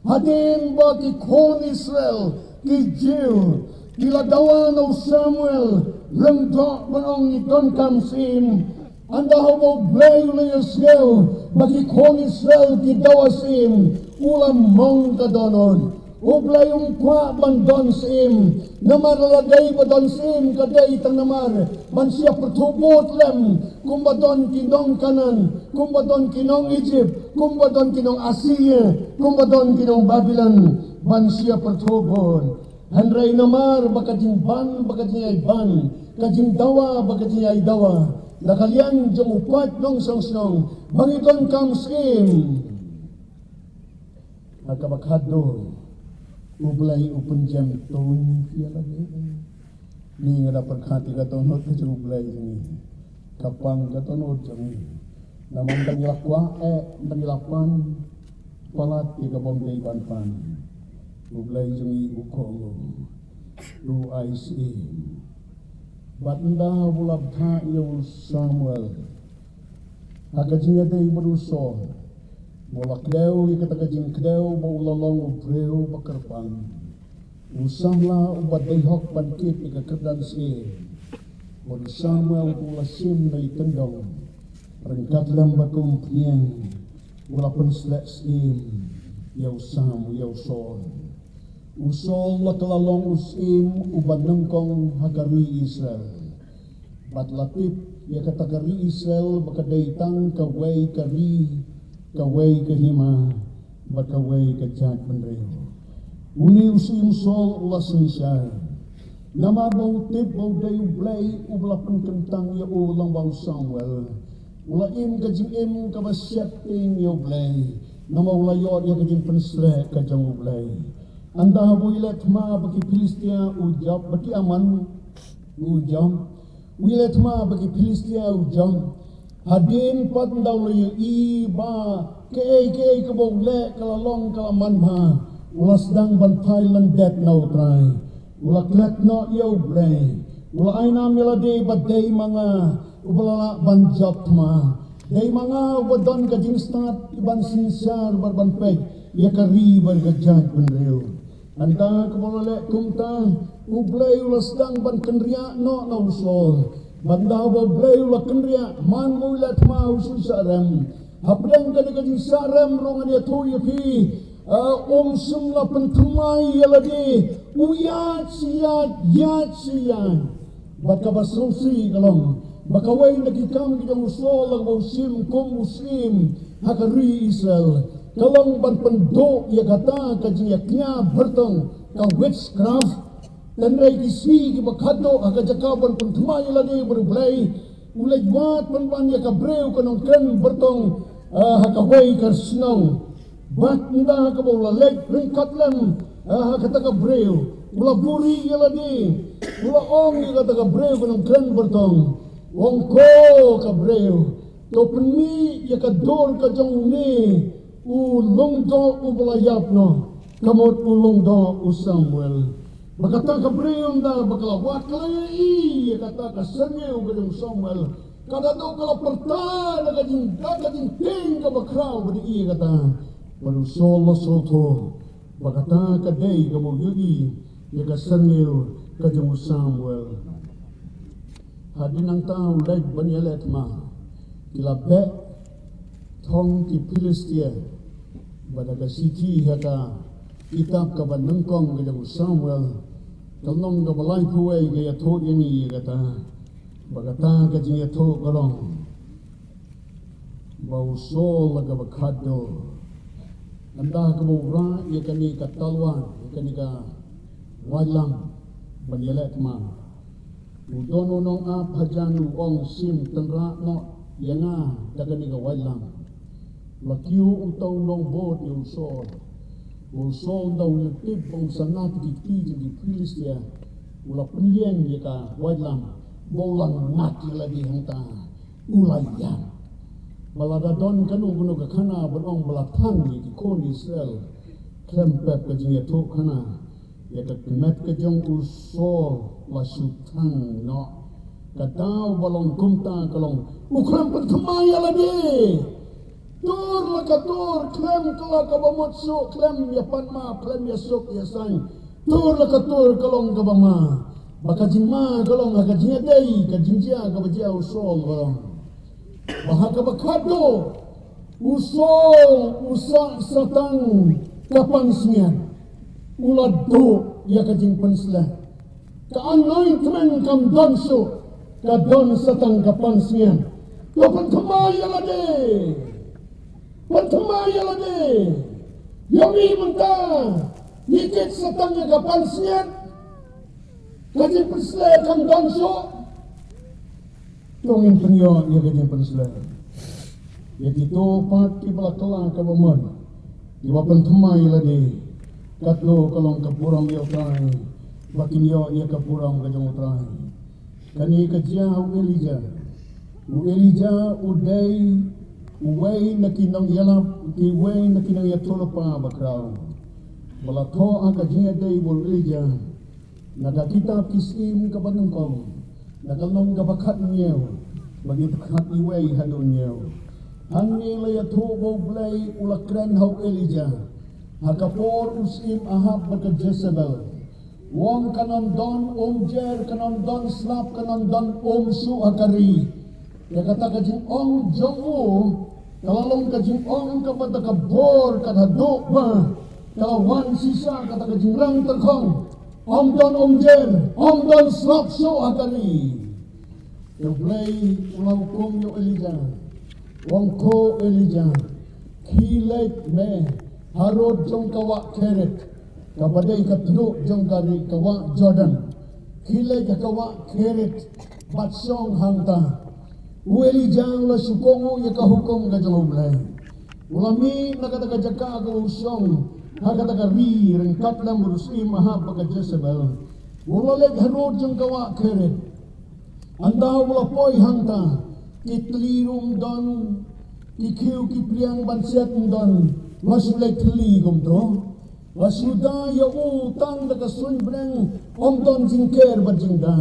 Hadien ba ki khun Israel, ki Jiw, ki la dawa na u Samuel lyngdoh ban ong, ngi donkam syiem. Ynda haba U Blei u la ïohsngew ba ki khun Israel ki dawa syiem, u la mong ka dohnud. U Blei um kwah ban don syiem. Namar la dei ba don syiem ka dei tang namar ban shah pyrthuh bud lem, kumba don ki nong Kanaan, kumba don ki nong Ijipt, kumba don ki nong Assyria, kumba don ki nong Babilon, ban shah pyrthuh bud. Hynrei namar ba ka jingban, ba ka jingïaiban, ka jingdawa, ba ka jingïaidawa na ka liang jong u paid nongshong shnong, ba ngi donkam syiem. Ha kaba khatduh, U Blei u pynjem tuid ïa lade. Ngi, nga da pyrkhat ïa ka dohnud ka jong U Blei jong ngi, ka pang ka dohnud jong ngi. Namar ynda ngi la kwah, eh, ynda ngi la pan palat ïa ka bym dei ban pan, U Blei jong ngi u kohnguh, u ai syiem. Bad ynda u la bthah ïa u Samuel ha ka jingïadei bad u Saul, ba u la kdew ïa kata ka jingkdew ba u la long u briew ba kyrpang, u samla uba dei hok ban kit ïa ka kyrdan syiem. Bad u Samuel u la shim na i tyngdong, ryngkat lem bad ka umphniang, u la pynsleh syiem ïa u Sam, ïa u Saul. U Saul la ka la long u syiem uba nyngkong ha ka ri Israel. Bad la tip ïa kata ka ri Israel ba ka dei tang kawei ka ri, kawei ka hima, bad kawei ka jaitbynriew. Une u syiem Saul u la synshar, namar ba u tip ba u dei U Blei uba la pynkyntang ïa u lyngba u Samuel. U la im ka jingim kaba sheptieng ïa U Blei, namar u la ïoh ïa ka jingpynsleh ka jong U Blei. Ynda haba u ïaleh thma bad ki Philistia u jop, bad ki Ammon u jop, u ïaleh thma bad ki Philistia u jop. Hadien pat ynda u la ïohi ba kaei kaei kaba u leh ka la long ka la manbha, u la sdang ban phai lyndet na U Trai. U la klet noh ïa U Blei. U la ai nam ïa lade ba dei ma nga uba la lah ban jop thma. Dei ma nga uba don ka jingstad ban synshar bad ban peit ïa ka ri bad ka jaitbynriew. Ynda kaba u la leh kumta, U Blei u la sdang ban kynriah noh na u Saul. Bad ynda ba U Blei u la kynriah, man ba u ïaleh thma u shu shah rem. Hapdeng kane ka jingshah rem ruh ngan ïathuh ïa phi, ah, um shym la pynthymmai ïa lade. U ïaid shi ïaid, ïaid shi ïaid. Bad kaba sngewsih ka long ba kawei na ki kam ki jong u Saul, la kaba u shim kum u syiem ha ka ri Israel, ka long ban pynduh ïa kata ka jingïakñia byrtong, ka witchcraft. Hynrei ki sngi kiba khatduh, ha ka jaka ban pynthymmai ïa lade bad U Blei, u leit wad pynban ïa ka briew ka nongkren byrtong, ah, ha kawei ka shnong. Bad ynda kaba u la leit ryngkat lem, ah, ha kata ka briew, u la buhrieh ïa lade. U la ong ïa kata ka briew ka nongkren byrtong, u ong, ko ka briew, to pynmih ïa ka dur ka jong une u lyngdoh uba la ïap noh, ka mut u lyngdoh u Samuel. Bad kata ka briew ynda ba ka la wad, ka la ïohi ïa kata ka syrngiew ka jong u Samuel, ka da duh ka la pyrta da ka jing, da ka jingtieng kaba khraw, ba dei ïa kata. Bad u Saul u la sngewthuh ba kata ka dei kaba u ïohi ïa ka syrngiew ka jong u Samuel. Hadien nangta u leit ban ïaleh thma. Ki la beh thong ki Philistia. Bad da ka shithi ha ka kitab kaba nyngkong ka jong u Samuel, ka lynnong kaba laiphew wei, ka ïathuh ïa ngi ïa kata. Ba kata ka jingïathuh ka long ba u Saul la kaba khadduh, ynda kaba u rah ïa kane ka talwar, ïa kane ka waitlam ban ïaleh tma, u don u nongap hajan, u ong, sim tynrah noh ïa nga da kane ka waitlam. La kiew uta u nongbud ïa u Saul. U Saul, ynda u la tip ba u sngap ïa ki kti jong ki Philistia, u la pynïeng ïa ka waitlam ba u la ngat ïa lade hangta, u la ïap. Ba lada don kano kano ka khana ban ong ba la thang ïa ki khun Israel, khlem pep ka jingïathuh khana, ïa ka met ka jong u Saul la shu thang noh. Ka daw ba long kumta ka long, u khlem pynthymmai ïa lade. Tur la ka tur, khlem kylla kaba mut shuh, khlem ïa pan map, khlem ïa suk ïa saiñ. Tur la ka tur ka long kaba ma. Ba ka jingma ka long ha ka jingïadei, ka jingjia kaba jia u Saul ka long. Ba ha kaba khadduh, u Saul u sah sa tang ka pansngiat, u la duh ïa ka jingpynsleh. Ka anointment kam don shuh, ka don sa tang ka pansngiat. To pynthymmai ïa lade. Pynthymmai ïa lade. Ïa ngi mynta, ngi kit sa tang ïa ka pansngiat. Ka jingpynsleh kam don shuh. To ngin pynïoh ïa ka jingpynsleh. Ïa kito pat kiba la kylla kaba mut, kiba pynthymmai ïa lade. Katno ka long ka burom ïa U Trai, ba kin ïoh ïa ka burom ka jong U Trai. Kane ka jia ha u Elijah. U Elijah u dei uwei na ki nongïalap, uwei na ki nongïathuhlypa bakhraw. Ba la thoh ha ka jingïadei bad u Elijah na ka kitab Ki Syiem kaba nyngkong, na ka lynnong kaba khathynñiew, bad ngi khat iwei haduh hynñiew. Hangne la ïathuh ba U Blei u la kren ha u Elijah ha ka por u syiem Ahab bad ka Jezebel. U ong kan ym don umjer, kan ym don slap, kan ym don um shuh ha ka ri. Ïa kata ka jingong jong u ka la long ka jingong kaba da ka bor, ka haduh ba ka la wan shisha kata ka jingrang tyrkhong. Ym don umjer, ym don slap shuh ha ka ri. Te U Blei u la hukum ïa u Elijah. U ong, ko Elijah, khie leit me harud jong ka wah Kerith, kaba dei ka tnum jong ka ri, ka wah Jordan. Khie leit ha ka wah Kerith bad shong hangta. U Elijah u la shu kohnguh ïa ka hukum ka jong U Blei. U la mih na kata ka jaka kaba u shong ha kata ka ri ryngkat lem bad u syiem Ahab bad ka Jezebel. U la leit harud jong ka wah Kerith. Ynda u la poi hangta, ki tli ruh ym don, ki khiew ki pliang ban siat ym don. La shu leit thylli kumto. La shu da ïa u tang da ka suiñ bneng, ym don jingker bad jingda.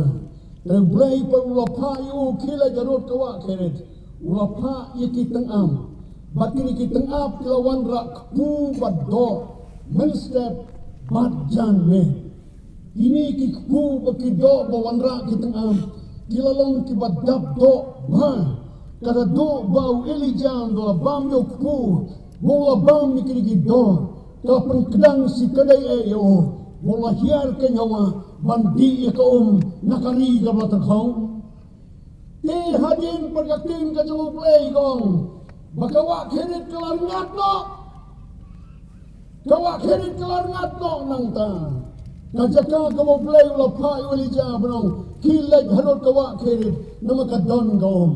Te U Blei pat u la phah ïa u khie leit harud ka wah Kerith. U la phah ïa ki tyngab. Bad kine ki tyngab ki la wanrah kpu bad doh, mynstep bad janmiet. Kine ki kpu bad ki doh ba wanrah ki tyngab ki la long kiba dap doh bha. Ka daw ba u Elijah u la bam ïa u kpu, ba u la bam ïa kine ki doh, ka la pynkdang shi kdai eh ïa u, ba u la hiar keiñ ha wah ban dih ïa ka um na ka ri kaba la tyrkhong. Te hadien pat ka ktien ka jong U Blei ka ong ba ka wah Kerith ka la rngat noh. Ka wah Kerith ka la rngat noh nangta. Ka jaka kaba U Blei u la phah ïa u Elijah ban ong, khie leit harud ka wah Kerith, namar ka don ka um.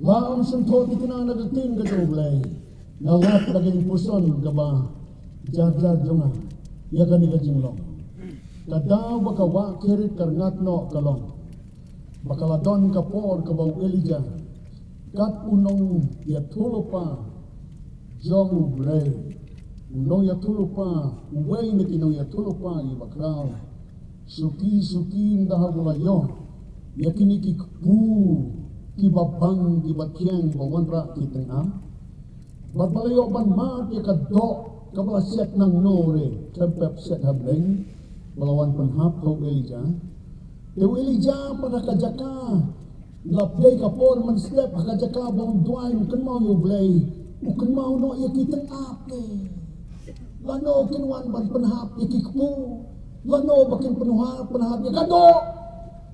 La ym sngewthuh thikna na ka ktien ka jong U Blei. Nga lap da ka jingpuson kaba jar jar jong nga ïa kane ka jinglong. Ka daw ba ka wah Kerith ka rngat noh ka long ba ka la don ka por kaba u Elijah, kat u nongïathuhlypa jong U Blei, u nongïathuhlypa, uwei na ki nongïathuhlypa kiba khraw, suki suki ynda ba u la ïoh ïa kine ki kpu kiba bang kiba thiang ba wanrah ki tyngab. Bad ba la ïoh ban mad ïa ka doh kaba la siat nangno re, khlem pep siat ha bneng, ba la wan pynhap ha u Elijah. Te u Elijah pat ha ka jaka, la dei ka por mynstep, ha ka jaka ba u duwai, u kynmaw ïa U Blei, u kynmaw noh ïa ki tyngab te. Lano kin wan ban pynhap ïa ki kpu? Lano ba kin pynhap, pynhap ïa ka doh?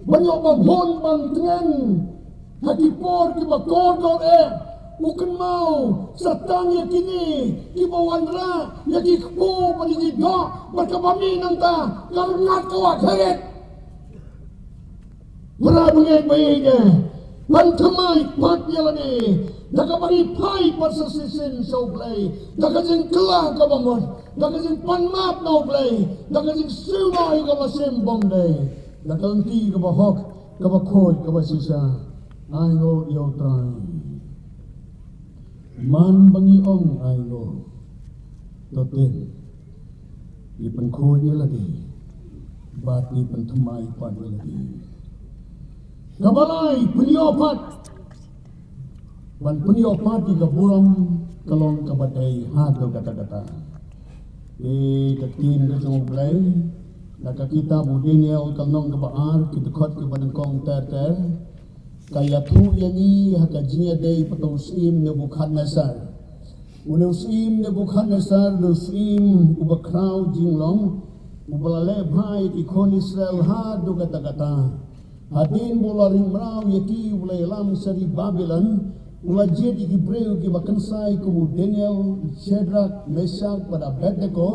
Ban ïoh ba bun ban tngen ha ki por kiba kordor eh, u kynmaw sa tang ïa kine kiba wanrah ïa ki kpu bad ïa ki doh, bad kaba mih nangta ka rngat ka wah kharit. Para bangeit ba ïeit eh, ban thymmai pat ïa lade da kaba ngi phai pat sa shisien sha U Blei, da ka jingkylla kaba mut, da ka jingpan map na U Blei, da ka jingsiew noh ïa kaba shim bymdei, da ka lynti kaba hok, kaba khuid, kaba shisha. Ainguh ïa U Trai. Man ba ngi ong ainguh, to tip, ngi pynkhuid ïa lade bad ngi pynthymmai pat ïa lade. Kaba lai, pynïoh pat. Ban pynïoh pat ïa ka burom ka long kaba dei haduh katta katta. Te ka ktien ka jong U Blei na ka kitab u Daniel, ka lynnong kaba ar, ki dkhot kiba nyngkong ter ter, ka ïathuh ïa ngi ha ka jingïadei bad u syiem Nebukhadnessar. Une u syiem Nebukhadnessar u dei u syiem uba khraw jinglong, uba la leh bha ïa ki khun Israel haduh katta katta. Hadien ba u la ring mraw ïa ki, u la ïalam sha ri Babilon, u la jied ïa ki briew kiba kynsai kum u Daniel, Shadrak, Meshak bad Abednego,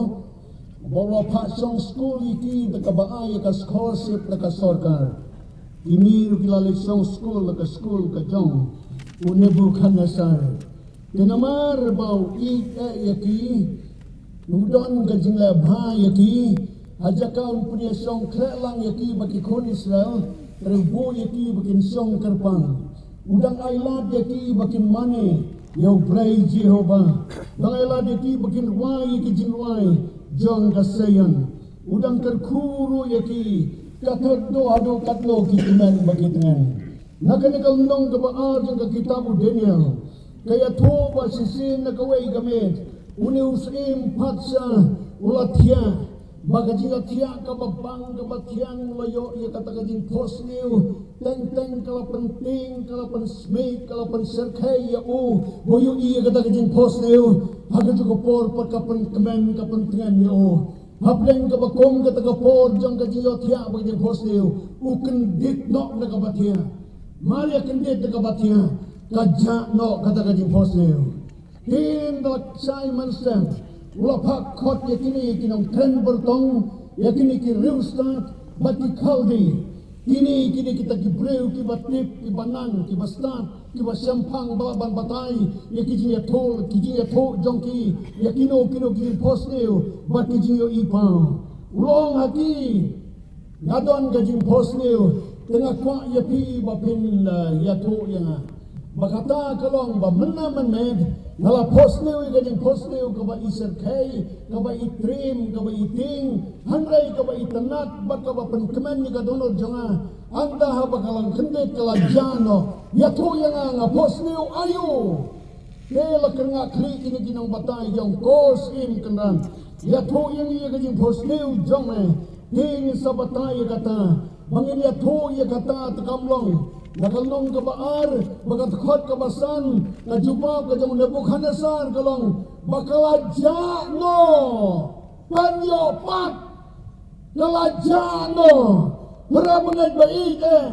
ba u la phah shong skul ïa ki da kaba ai ïa ka scholarship na ka sorkar. Kine ruh ki la leit shong skul na ka skul ka jong u Nebukhadnessar. Te namar ba u ïeit eh ïa ki, u don ka jingleh bha ïa ki, ha jaka un pynïashong khleh lang ïa ki bad ki khun Israel, te u buh ïa ki ba kin shong kyrpang. U dang ai lad ïa ki ba kin mane ïa U Blei Jehobah. Dang ai lad ïa ki ba kin rwai ïa ki jingrwai jong ka Seion. U dang kyrkhu ruh ïa ki, ka thot duh haduh katno ki tymmen bad ki tngen. Na kane ka lynnong kaba ar jong ka kitab u Daniel, ka ïathuh ba shisien na kawei ka miet, une u syiem pat sha u la thiah, ba ka jingïathiah kaba bang kaba thiang, u la ïoh ïa kata ka jingphohsniew. Teng teng ka la pyntieng, ka la pynsmit, ka la pynshyrkhei ïa u ba u ïohi ïa kata ka jingphohsniew. Ha kajuh ka por pat ka pynkmen, ka pyntngen ïa u. Hapdeng kaba kum kata ka por jong ka jingïathiah bad ka jingphohsniew, u kyndit noh na kaba thiah. Mar ïa kyndit na kaba thiah, ka jah noh kata ka jingphohsniew. Te ynda la shai mynstep, u la phah khot ïa kine ki nongkren byrtong, ïa kine ki riewstad bad ki Khaldi. Kine, kine kita ki briew kiba tip, kiba nang, kiba stad, kiba shemphang ba lah ban batai ïa ki jingïathuh, ki jingïathuh jong ki ïa kino kino ki jingphohsniew bad ki jingïohi paw. U la ong ha ki, nga don ka jingphohsniew, te nga kwah ïa phi ba phin, eh, ïathuh ïa nga. Ba kata ka long ba mynne mynmiet nga la phohsniew ïa ka jingphohsniew kaba i shyrkhei, kaba i triem, kaba i tieng, hynrei kaba itynnad bad kaba pynkmen ïa ka dohnud jong nga. Hangta haba ka la kyndit ka la jah noh, ïathuh ïa nga, nga phohsniew aïu. Te la kyrngah khlieh kine ki nongbatai jong ko Syiem Kynrad. Ïathuh ïa ngi ïa ka jingphohsniew jong me. Te ngin sa batai ïa kata. Ba ngin ïathuh ïa kata te kam long. Na ka lynnong kaba ar, bad ka dkhot kaba san, ka jubab ka jong u Nebukhadnessar ka long ba ka la jah noh. Pynïoh pat. Ka la jah noh. Para bangeit ba ïeit eh,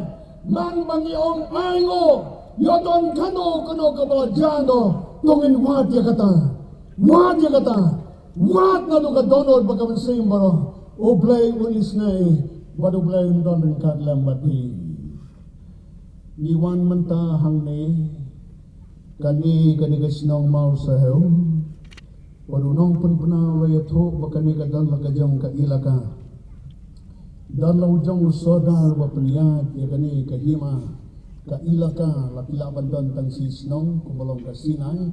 man ba ngi ong ainguh, ïoh don kano kano kaba la jah noh, to ngin wad ïa kata. Wad ïa kata. Wad naduh ka dohnud bad ka mynsiem baroh. U Blei un isynei bad U Blei un don ryngkat lem bad phi. Ngi wan mynta hangne, kane ka dei ka shnong Mawsahew. Bad u nongpynbna u la ïathuh ba kane ka don la ka jong ka ilaka. Don la u jong u sordar ba pynïaid ïa kane ka hima, ka ilaka, la ki lah ban don tang shi shnong kumba long ka Sinai.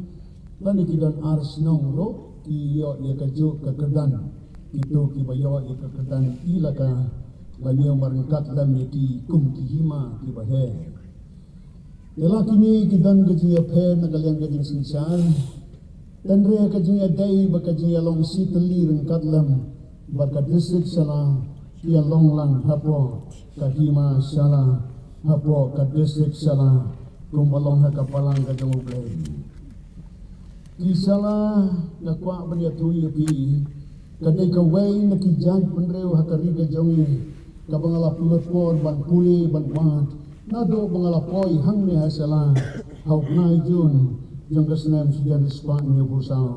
Lane ki don ar shnong ruh ki ïoh ïa kajuh ka kyrdan. Kito kiba ïoh ïa ka kyrdan ilaka la ñiew marryngkat lem ïa ki kum ki hima kiba heh. Te la kine ki don ka jingïapher na ka liang ka jingsynshar. Hynrei ka jingïadei bad ka jingïalong shi tylli ryngkat lem bad ka distrik Shella, ki ïalong lang hapoh ka hima Shella, hapoh ka distrik Shella, kumba long ha ka balang ka jong U Blei. Ki Shella, nga kwah ban ïathuh ïa phi, ka dei kawei na ki jait bynriew ha ka ri ka jong ngi, kaba nga la pynlut por ban pule ban wad naduh ba nga la poi hangne ha Shella ha u bnai Jun jong ka snem shihajar spah hynñiewphew saw.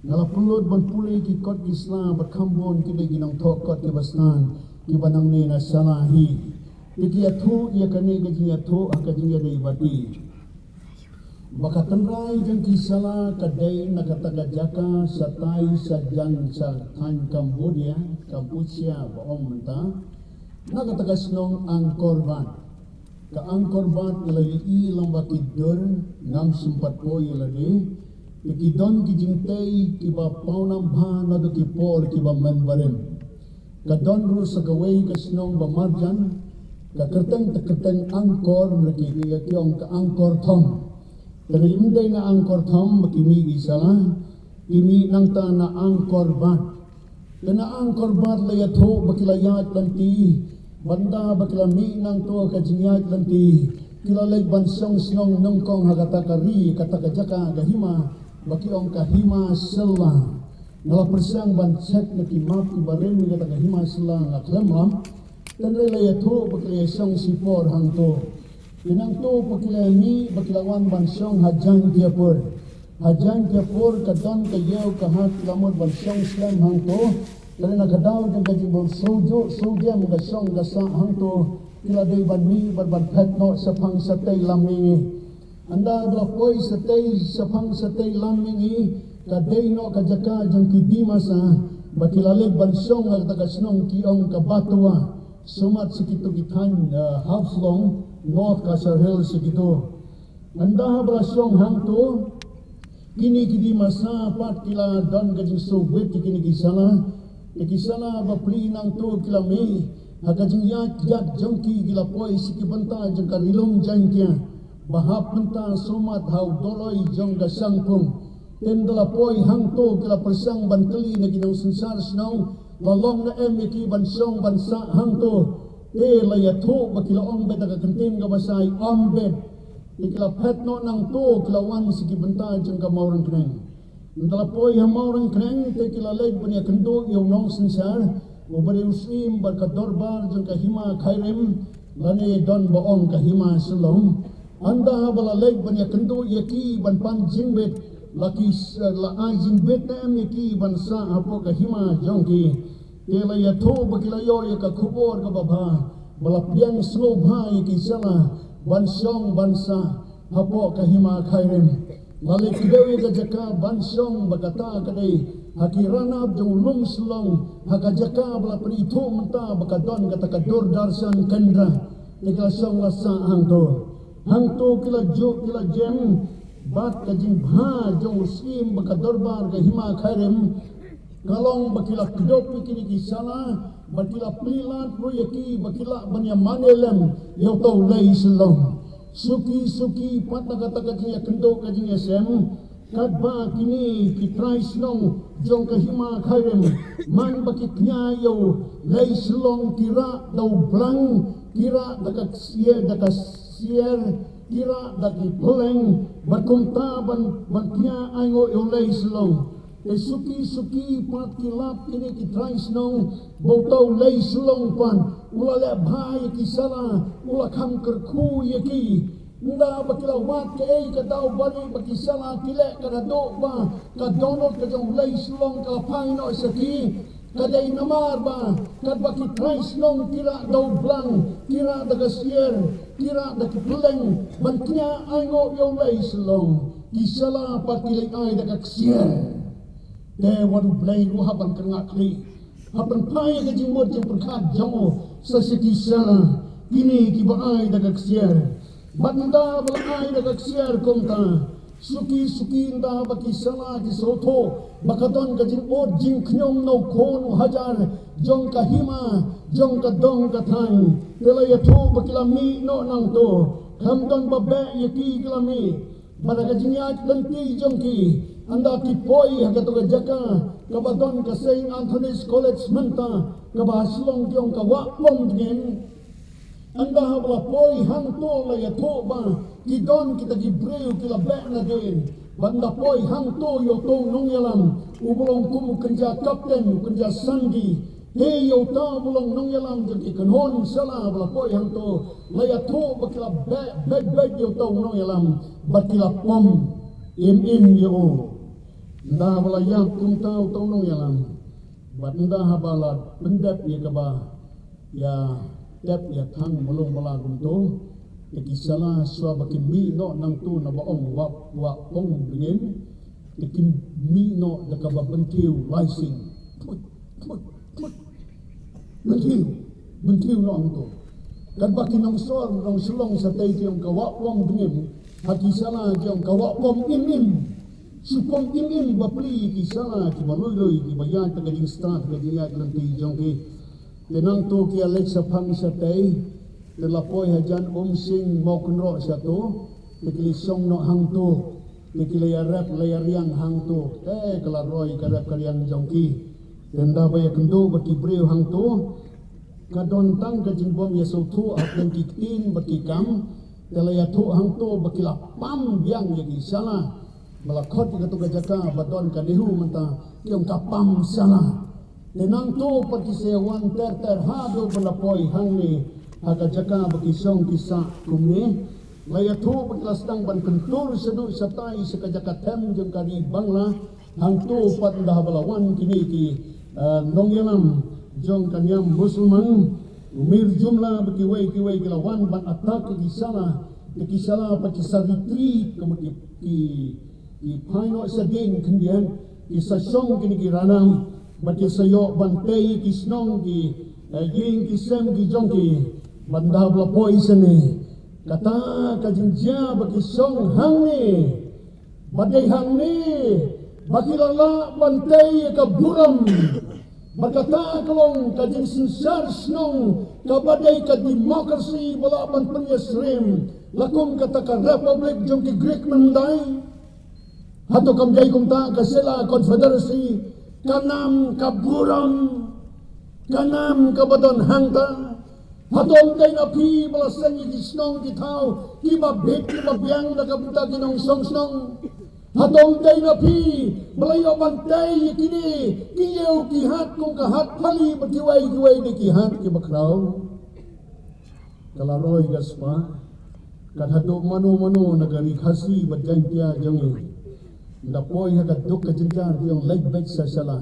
Nga la pynlut ban pule ki kot ki sla bad kham bun ki dei ki nongthoh kot kiba sdang kiba nangne na Shella hi. Te ki ïathuh ïa kane ka jingïathuh ha ka jingïadei bad ki ba ka tynrai jong ki Shella ka dei na kata ka jaka shatai shajan sha thaiñ Cambodia, Kampuchia ba ong mynta, na kata ka shnong Angkor Wat. Ka Angkor Wat nga la ïohi lang ba ki dur, ngam sngewthuh ïa lade. Te ki don ki jingtei kiba pawnam bha naduh ki por kiba mynbarim. Ka don ruh sa kawei ka shnong ba marjan, ka kyrteng, ka kyrteng Angkor, lane ki ong ka Angkor Thom. Te lada ym dei na Angkor Thom ba ki mih ki Shella, ki mih nangta na Angkor Wat. Te na Angkor Wat la ïathuh ba ki la ïaid lynti, bad ynda ba ki la mih nangta ka jingïaid lynti, ki la leit ban shong shnong nyngkong ha kata ka ri, kata ka jaka ka hima ba ki ong ka Hima Shella. Nga la pyrshang ban check na ki map kiba rim ïa kata ka Hima Shella, nga khlem lam. Tangba la ïathuh ba ki la ïashong shipor hangto. Te nangto ba ki la mih ba ki la wan ban shong ha Jaintiapur. Ha Jaintiapur ka don ka ïew ka hat, ki la mut ban shong slem hangto. Lane na ka daw jong ka jingbym sngewjuh sngewjem ka shong ka sah hangto, ki la dei ban mih bad ban phet noh shaphang shatei lam mihngi. Ynda ba la poi shatei, shaphang shatei lam mihngi, ka dei noh ka jaka jong ki Dimasa ba ki la leit ban shong ha kata ka shnong ki ong ka Batwa, sumar sha kito ki thaiñ, eh, Haflong, North Cachar Hills sha kito. Ynda ba la shong hangto, kine ki Dimasa pat ki la don ka jingsngewbit ïa kine ki Shella. Ïa ki Shella bapli nangto ki la mih ha ka jingïaid ïaid jong ki, ki la poi sha ki bynta jong ka Ri Lum Jaiñtia ba hap mynta sumar ha u doloi jong ka Shangpung. Te ynda la poi hangto ki la pyrshang ban kylli na ki nongsynshar shnong, la long ne em ïa ki ban shong ban sah hangto. Te la ïathuh ba ki la ong beit da ka kyntien kaba shai, ym beit. Te ki la phet noh nangto, ki la wan sha ki bynta jong ka Mawryngkneng. Ynda la poi ha Mawryngkneng te ki la leit ban ïakynduh ïa u nongsynshar, uba dei u syiem bad ka dorbar jong ka Hima Khyrim, lane don ba ong ka Hima Shillong. Ynda ba la leit ban ïakynduh ïa ki ban pan jingbit, la ki s-, la ai jingbit ne em ïa ki ban sah hapoh ka hima jong ki. Te la ïathuh ba ki la ïoh ïa ka khubor kaba bha, ba la pdiang sngewbha ïa ki Shella ban shong ban sah hapoh ka Hima Khyrim. La leit kdew ïa ka jaka ban shong ba kata ka dei ha ki ranab jong u Lum Shillong, ha ka jaka ba la pynithuh mynta ba ka don kata ka Doordarshan Kendra. Te ki la shong la sah hangto. Hangto ki la juh ki la jem bad ka jingbha jong u syiem bad ka dorbar ka Hima Khyrim. Ka long ba ki la kdup ïa kine ki Shella, ba ki la plie lad ruh ïa ki ba ki lah ban ïa mane lem ïa uto u Lei Shillong. Suki suki pat na kata ka jingïakynduh ka jingïasem, katba kine ki trai shnong jong ka Hima Khyrim, man ba ki kñia ïa u Lei Shillong, ki rah da u blang, ki rah da ka ksiar, da ka ksiar, ki rah da ki pylleng, bad kumta ban, ban kñia ainguh ïa u Lei Shillong. Te suki suki pat ki lap kine ki trai shnong ba uto u Lei Shillong pat u la leh bha ïa ki Shella, u la kham kyrkhu ïa ki. Ynda ba ki la wad kaei ka daw bari ba ki Shella ki leh, ka daduh ba ka dohnud ka jong u Lei Shillong ka la phai noh sha ki, ka dei namar ba katba ki trai shnong ki rah da u blang, ki rah da ka ksiar, ki rah da ki pylleng ban kñia ainguh ïa u Lei Shillong, ki Shella pat ki leit ai da ka ksiar. Te wat U Blei ruh hap ban kyrngah khlieh, hap ban phai ïa ka jingmut jingpyrkhat jong u sha ki Shella kine kiba ai da ka ksiar. Bad ynda ba la ai da ka ksiar kumta, suki suki ynda ba ki Shella ki sngewthuh ba ka don ka jingud jingkhñium na u khun u hajar jong ka hima, jong ka dong ka thaiñ, te la ïathuh ba ki la mih noh nangto. Khlem don ba beh ïa ki, ki la mih. Bad ha ka jingïaid lynti jong ki, ynda ki poi ha kato ka jaka kaba don ka Saint Anthony's College mynta, kaba ha Shillong ki ong ka Wah Pom Tngin. Ynda haba la poi hangto la ïathuh ba ki don kita ki briew ki la beh nadien. Bad ynda poi hangto ïa uto u nongïalam uba long kum u kynja kapten, u kynja sandi, Te ïa uta u ba long nongïalam jong ki kynhun shala ba la poi hangto, la ïathuh ba ki la beh beh beh ïa uta u nongïalam, bad ki la pom im im ïa u. Ynda ba la ïap kumta uta u nongïalam, bad ynda haba la pyndep ïa kaba ïa tep ïa thang ba long ba la kumto, te ki shala shuwa ba ki mih noh nangto na ba ong wah wah pong bneng, te ki mih noh da kaba bynthiew laising. Put, put, put. Bynthiew, bynthiew noh hangto. Katba ki nongsor nongshillong shatei ki ong ka wah pong bneng, ha ki shala ki ong ka wah pong im im. Shu pong im im bapli ki shala kiba lui lui kiba ïaid da ka jingstad ka jingïaid lynti jong ki. Te nangto ki ïa leit shaphang shatei, te la poi hajan Umsning Mawkynroh shato, te ki la shong noh hangto, te ki la ïarep la ïariang hangto, te ka la roi ka rep ka riang jong ki. Te ynda ba ïakynduh bad ki briew hangto, ka don tang ka jingbym ïasngewthuh hapdeng ki ktien bad ki kam, te la ïathuh hangto ba ki la pam biang ïa ki shala. Ba la khot ïa kato ka jaka ba don ka NEHU mynta, ki ong ka pam shala. Te nangto pat ki sa wan ter ter haduh ba la poi hangne ha ka jaka ba ki shong ki sah kumne. La ïathuh ba ki la sdang ban kyntur shaduh shatai sha ka jaka them jong ka ri Bangla. Hangto pat ynda ba la wan kine ki, eh, nongïalam jong ka niam Musulman, u Mir Jumla bad kiwei kiwei ki la wan ban attack ïa ki shala. Te ki shala pat ki sa retreat, ka mut ki, ki, ki phai noh shadien khyndiat, ki sa shong kine ki ranam, bad ki sa ïoh ban tei ki shnong ki, eh, ïing ki sem ki jong ki. Bad ynda ba la poi shane, kata ka jingjia ba ki shong hangne. Ba dei hangne ba ki la lah ban tei ïa ka burom. Ba kata ka long ka jingsynshar shnong kaba dei ka democracy ba lah ban pynïasyriem la kum kata ka republic jong ki Greek mynta. Hato kam dei kumta ka sila confederacy, ka nam ka burom, ka nam kaba don hangta. Hato ym dei na phi ba la seng ïa ki shnong ki thaw kiba bit kiba biang da ka bynta ki nongshong shnong? Hato ym dei na phi ba la ïoh ban tei ïa kine ki ïew ki hat kum ka hat Pali bad kiwei kiwei de ki hat kiba khraw? Ka la roi ka spah, kat haduh mano mano na ka ri Khasi bad Jaiñtia jong ngi, da poi ha ka duk ka jynjar ki ong leit beit sha shala.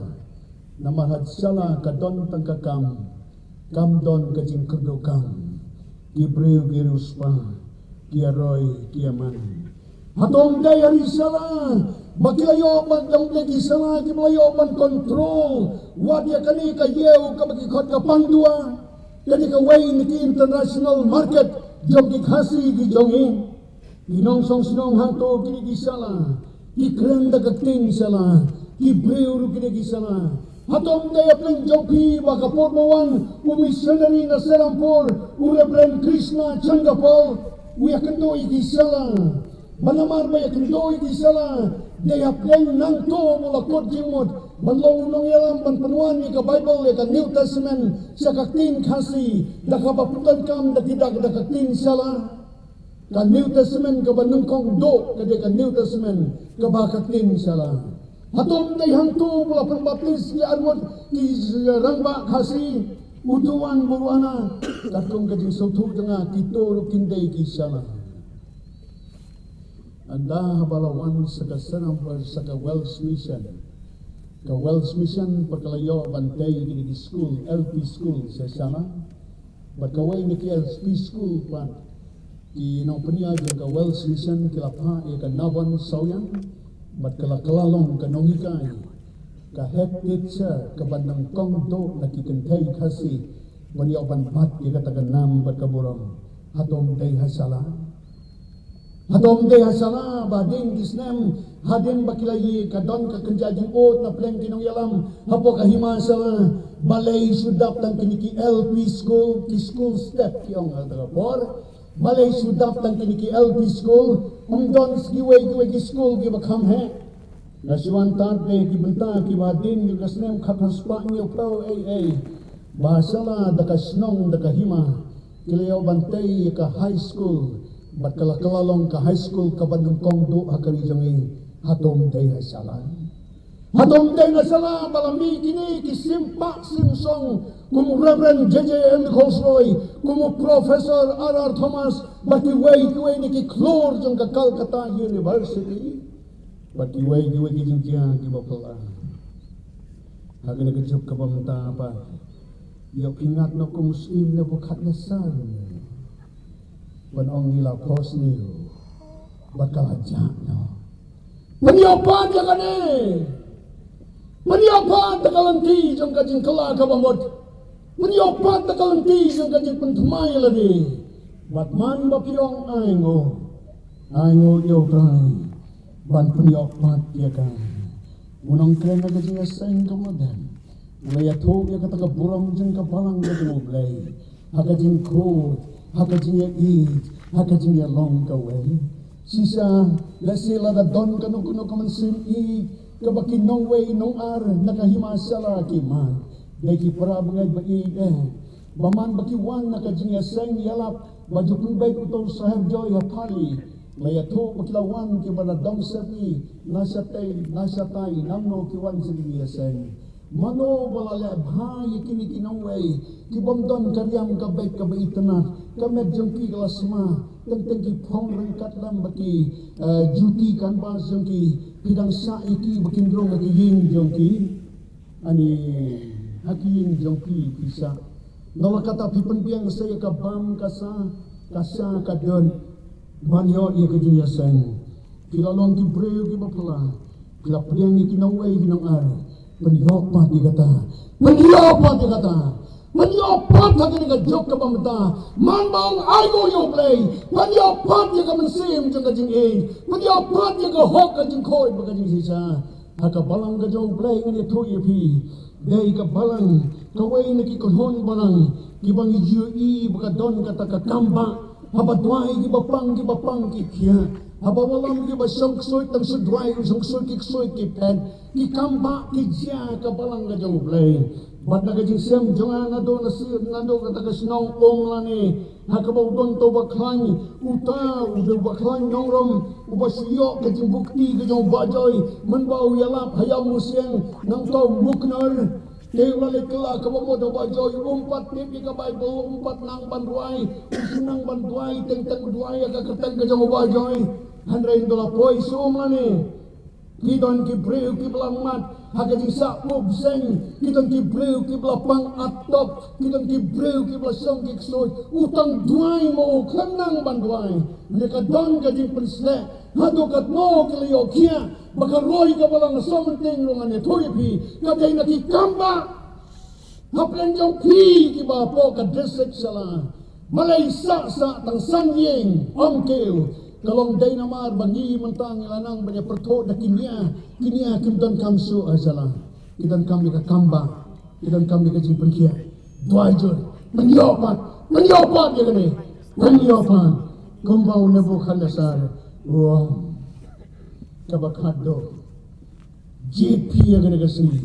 Namar ha shala ka don tang ka kam, kam don ka jingkyrduh kam. Ki briew ki riewspah, ki ïa roi ki ïa man. Hato ym dei ha ri shala ba ki la ïoh ban, ym dei ki shala kiba la ïoh ban control wat ïa kane ka ïew kaba ki khot ka Pangdua? Kane kawei na ki international market jong ki Khasi ki jong ngi. Ki nongshong shnong hangto kine ki shala, ki kren da ka ktien shala, ki briew ruh kine ki shala. Hato ym dei ha pdeng jong phi ba ka por ba wan u missionary na Serampore, u Reverend Krishna Chandgopal, u ïakynduh ïa ki shala? Ba namar ba ïakynduh ïa ki shala, dei ha pdeng nangto ba la kut jingmut ban long u nongïalam ban pynwan ïa ka Baibl, ïa ka New Testament sha ka ktien Khasi, da kaba pyndonkam da ki dak da ka ktien shala. Ka New Testament kaba nyngkong duh ka dei ka New Testament kaba ka ktien shala. Hato ym dei hangto ba la pynbaptis ïa arngut ki rangbah Khasi, u Tuan bad u Ana? Katkum ka jingsngewthuh jong nga, kito ruh kin dei ki shala. Ynda haba la wan sha ka Serampore, sha ka Welsh Mission, ka Welsh Mission pat ka la ïoh ban tei kine ki skul, L P school sha shala. Bad kawei na ki L P school pat, ki nongpynïaid jong ka Welsh Mission ki la phah ïa ka Nabon Sawian, bad ka la kylla long ka nonghikai, ka head teacher kaba nyngkong duh na ki kynthei Khasi ban ïoh ban bat ïa kata ka nam bad ka burom. Hato ym dei ha shala? Hato ym dei ha shala ba hadien ki snem, hadien ba ki la ïoh ka don ka kynja jingud na pdeng ki nongïalam hapoh ka hima shala, balei shu dap tang kine ki L P school, ki school step ki ong ha kata ka por? Balei shu dap tang kine ki L P school, ym don sa kiwei kiwei ki school kiba kham heh? Nga shu wan tad de ki bynta kiba hadien ka snem khatphra spah hynñiewphew, ei ei, ba shala da ka shnong da ka hima ki la ïoh ban tei ïa ka high school, bad ka la kylla long ka high school kaba nyngkong duh ha ka ri jong ngi. Hato ym dei ha shala? Hato ym dei na shala ba la mih kine ki sim pah sim shong kum u Reverend J J M Kholsroi, kum u Professor R R Thomas, bad kiwei kiwei na ki khlur jong ka Calcutta University, bad kiwei kiwei ki jingjia kiba phylla. Ha kane ka juk kaba mynta pat, ïoh pynïaid noh kum u syiem Nebukhadnessar ban ong ngi la pos ne u, bad ka la jah noh. Pynïoh pat ïa kane. Pynïoh pat da ka lynti jong ka jingkylla kaba mut. Pynïoh pat da ka lynti jong ka jingpynthymmai ïa lade. Bad man ba phi ong ainguh, ainguh ïa U Trai ban pynïoh pat ïa ka. U nongkren ha ka jingïaseng ka Mawlai u la ïathuh ïa kata ka burom jong ka balang ka jong U Blei ha ka jingkhuid, ha ka jingïaieit, ha ka jingïalong kawei. Shisha, lehse lada don kano kano ka mynsiem ïeit kaba ki nongwei nongar na ka hima shala ki mad, dei ki para bangeit ba ïeit eh, ba man ba ki wan na ka jingïaseng ïalap ba ju pynbeit uto u sahep joi ha Pali, la ïathuh ba ki la wan kiba la dong sepngi, na shatei na shatai, namar ki wan sha ka jingïaseng. Mano ba la leh bha ïa kine ki nongwei ki bym don ka riam ka beit kaba itynnad, ka met jong ki ka la sma, teng teng ki phong ryngkat lem bad ki, eh, juti canvas jong ki, phi dang shah ïa ki ba kin rung ha ki ïing jong ki. Ani, ha ki ïing jong ki phi shah. Nalor kata phi pynbiang sa ïa ka bam ka sa, ka sa ka don. Ban ïoh ïa ka jingïaseng. Ki la long ki briew kiba phylla. Ki la pdiang ïa ki nongwei ki nongar. Pynïoh pat ïa kata. Pynïoh pat ïa kata. Pynïoh pat ha kane ka juk kaba mynta. Man ba ong ainguh ïa U Blei. Pynïoh pat ïa ka mynsiem jong ka jingïeit. Pynïoh pat ïa ka hok ka jingkhuid bad ka jingshisha. Ha ka balang ka jong U Blei ngan ïathuh ïa phi. Dei ka balang, kawei na ki kynhun balang kiba ngi ju ïohi ba ka don kata ka kambah. Haba duwai kiba pang, kiba pang ki thiah. Haba wallam kiba shong ksuid, tang shu duwai, shong ksuid ki ksuid ki phet. Ki kambah ki jia ha ka balang ka jong U Blei. Bad na ka jingshem jong nga naduh na si, naduh kata ka shnong Umlane, ha kaba u don uta u bakhlaiñ, uta u dei u bakhlaiñ nongrum, uba shu ïoh ka jingbukti ka jong u Bah Joy, mynba u ïalap ha Ïawmusiang, nangta u Muknar. Te u la leit kylla kaba mut ha u Bah Joy, um pat tip ïa ka Baibl, um pat nang ban duwai, um shu nang ban duwai, teng teng u duwai ïa ka kyrteng ka jong u Bah Joy. Hynrei ynda la poi sha Umlane, ki don ki briew kiba la mad ha ka jingsah bseiñ, ki don ki briew kiba la pang at top, ki don ki briew kiba la shong ki ksuid. U tang duwai mo, u khlem nang ban duwai. Hynrei ka don ka jingpynsleh. Haduh katno ki la ïoh khiah ba ka roi ka balang Sohmynting ruh ngan ïathuh ïa phi, ka dei na ki kambah. Hapdeng jong phi kiba hapoh ka district sha la, balei sah sah tang san ïing, ym kiew. Ka long dei namar ba ngi mynta ngi la nang ban ïa pyrthuh da ki nia, ki nia kim donkam shuh ha sha la. Ki donkam ïa ka kambah, ki donkam ïa ka jingpynkhiah. Duwai jur, pynïoh pat, pynïoh pat ïa kane, pynïoh pat. Kumba u Nebukhadnessar u ong, kaba khatduh, jied phi ha kane ka sngi.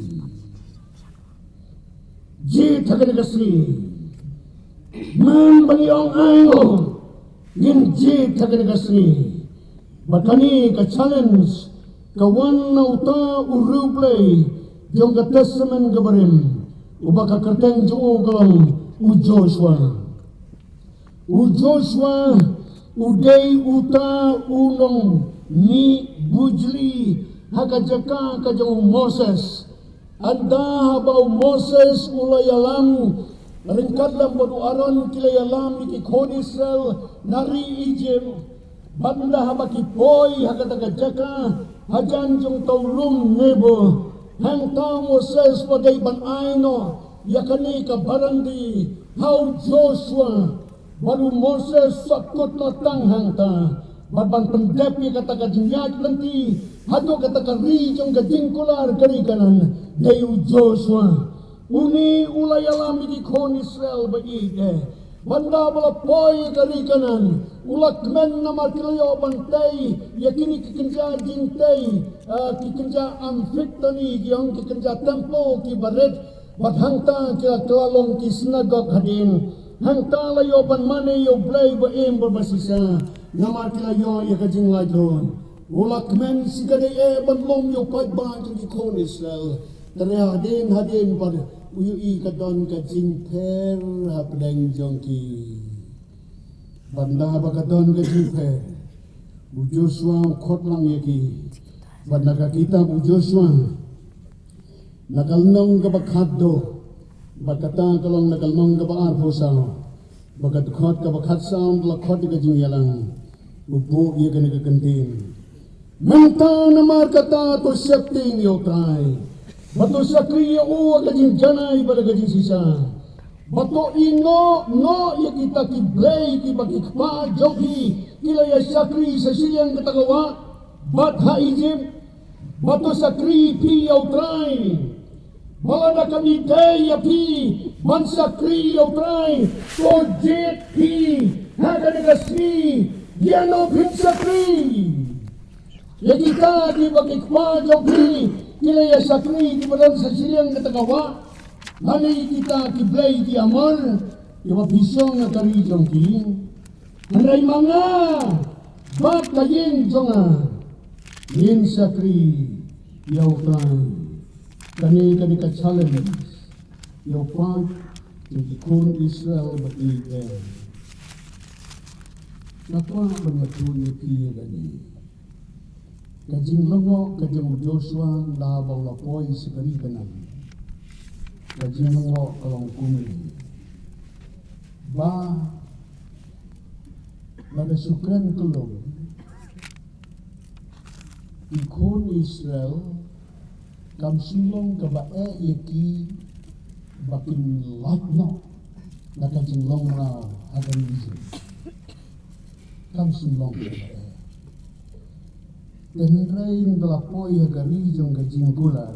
Jied ha kane ka sngi. Man ba ngi ong ainguh, ngin jied ha kane ka sngi. Bad kane ka challenge ka wan na uta u riewblei jong ka Testament kaba rim, uba ka kyrteng jong u ka long u Joshua. U Joshua u dei uta u nongmih bujli ha ka jaka ka jong u Moses. Ynda haba u Moses u la ïalam ryngkat lem bad u Aaron, ki la ïalam ïa ki khun Israel na ri Ijipt. Bad ynda haba ki poi ha kata ka jaka hajan jong uta u lum Nebo, hangta u Moses u dei ban ai noh ïa kane ka barandi ha u Joshua. Bad u Moses u kut noh tang hangta bad ban pyndep ïa kata ka jingïaid lynti haduh kata ka ri jong ka jingkular ka ri Kanaan, dei u Joshua. Une u la ïalam ïa ki khun Israel ba ïeit eh. Bad ynda ba la poi ïa ka ri Kanaan, u la kmen namar ki la ïoh ban tei ïa kine ki kynja jingtei, eh, ki kynja amphiktani, ki ong ki kynja temple kiba rit. Bad hangta ki la kylla long ki synagog hadien. Hangta la ïoh ban mane ïa U Blei ba im bad ba shisha. Namar ki la ïoh ïa ka jinglaitluid. U la kmen shi kane eh ban lum ïa u paidbah jong ki khun Israel. Te hadien hadien pat u ïohi ka don ka jingpher hapdeng jong ki. Bad na ba ka don ka jingpher, u Joshua u khot lang ïa ki. Bad na ka kitab u Joshua, na ka lynnong kaba khatduh, bad kata ka long na ka lynnong kaba arphew saw, bad ka dkhot kaba khatsaw, la khot ïa ka jingïalang. U buh ïa kane ka kyntien: Mynta namar kata to sheptieng ïa U Trai, bad to shakri ïa u ha ka jingjanai bad ha ka jingshisha, bad to ïehnoh noh ïa kita ki blei kiba ki kpa jong phi ki la ïa shakri sha shiliang kata ka wah bad ha Ijipt, bad to shakri phi ïa U Trai. Ba lada kam ïadei ïa phi ban shakri ïa U Trai, to jied phi ha kane ka sngi, ïa no phin shakri? Ïa kita kiba ki kpa jong phi ki la ïa shakri kiba don sha shiliang kata ka wah, lane ïa kita ki blei ki Amor kiba phi shong ha ka ri jong ki? Hynrei ma nga bad ka ïing jong nga, ngin shakri ïa U Trai. Kane ka dei ka challenge ïa u paid jong ki khun Israel ba ïeit. Nga kwah ban ïathuh ïa phi ïa kane. Ka jinglyngngoh ka jong u Joshua la ba u la poi sha ka ri Kanaan. Ka jinglyngngoh ka long kumne. Ba lada shu kren kyllum, ki khun Israel kam shu long kaba eh ïa ki ba kin lait noh na ka jinglong mraw ha ka ri Ijipt. Kam shu long kaba eh. Hynrei ynda la poi ha ka ri jong ka jingkular,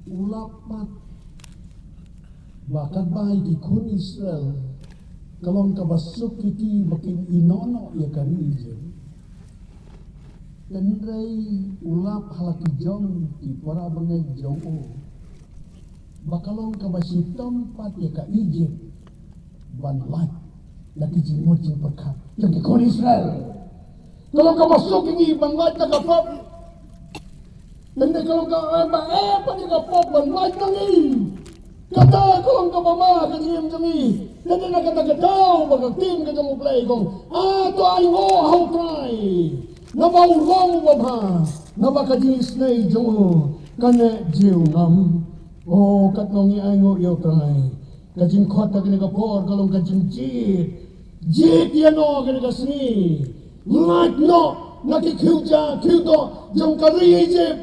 u la pat ba katba ïa ki khun Israel ka long kaba suk ïa ki ba kin ïehnoh noh ïa ka ri Ijipt. Hynrei u lap ha la ki jong ki para bangeit jong u ba ka long kaba shitom pat ïa ka Ijipt ban lait na ki jingmut jingpyrkhat jong ki khun Israel. Ka long kaba suk ïa ngi ban lait na ka pop. Hynrei ka long kaba eh pat ïa ka pop ban lait na ngi. Kata ka long kaba ma ka jingim jong ngi. Te na kata ka daw ba ka ktien ka jong U Blei ka ong, a to ainguh ha U Trai, naba u long uba bha, naba ka jingisynei jong u ka neh jied ngam. O katno ngi ainguh ïa U Trai. Ka jingkhot ha kane ka por ka long ka jingjied. Jied ïa no ha kane ka sngi. Lait noh na ki khiew ja khiew toh jong ka ri Ijipt.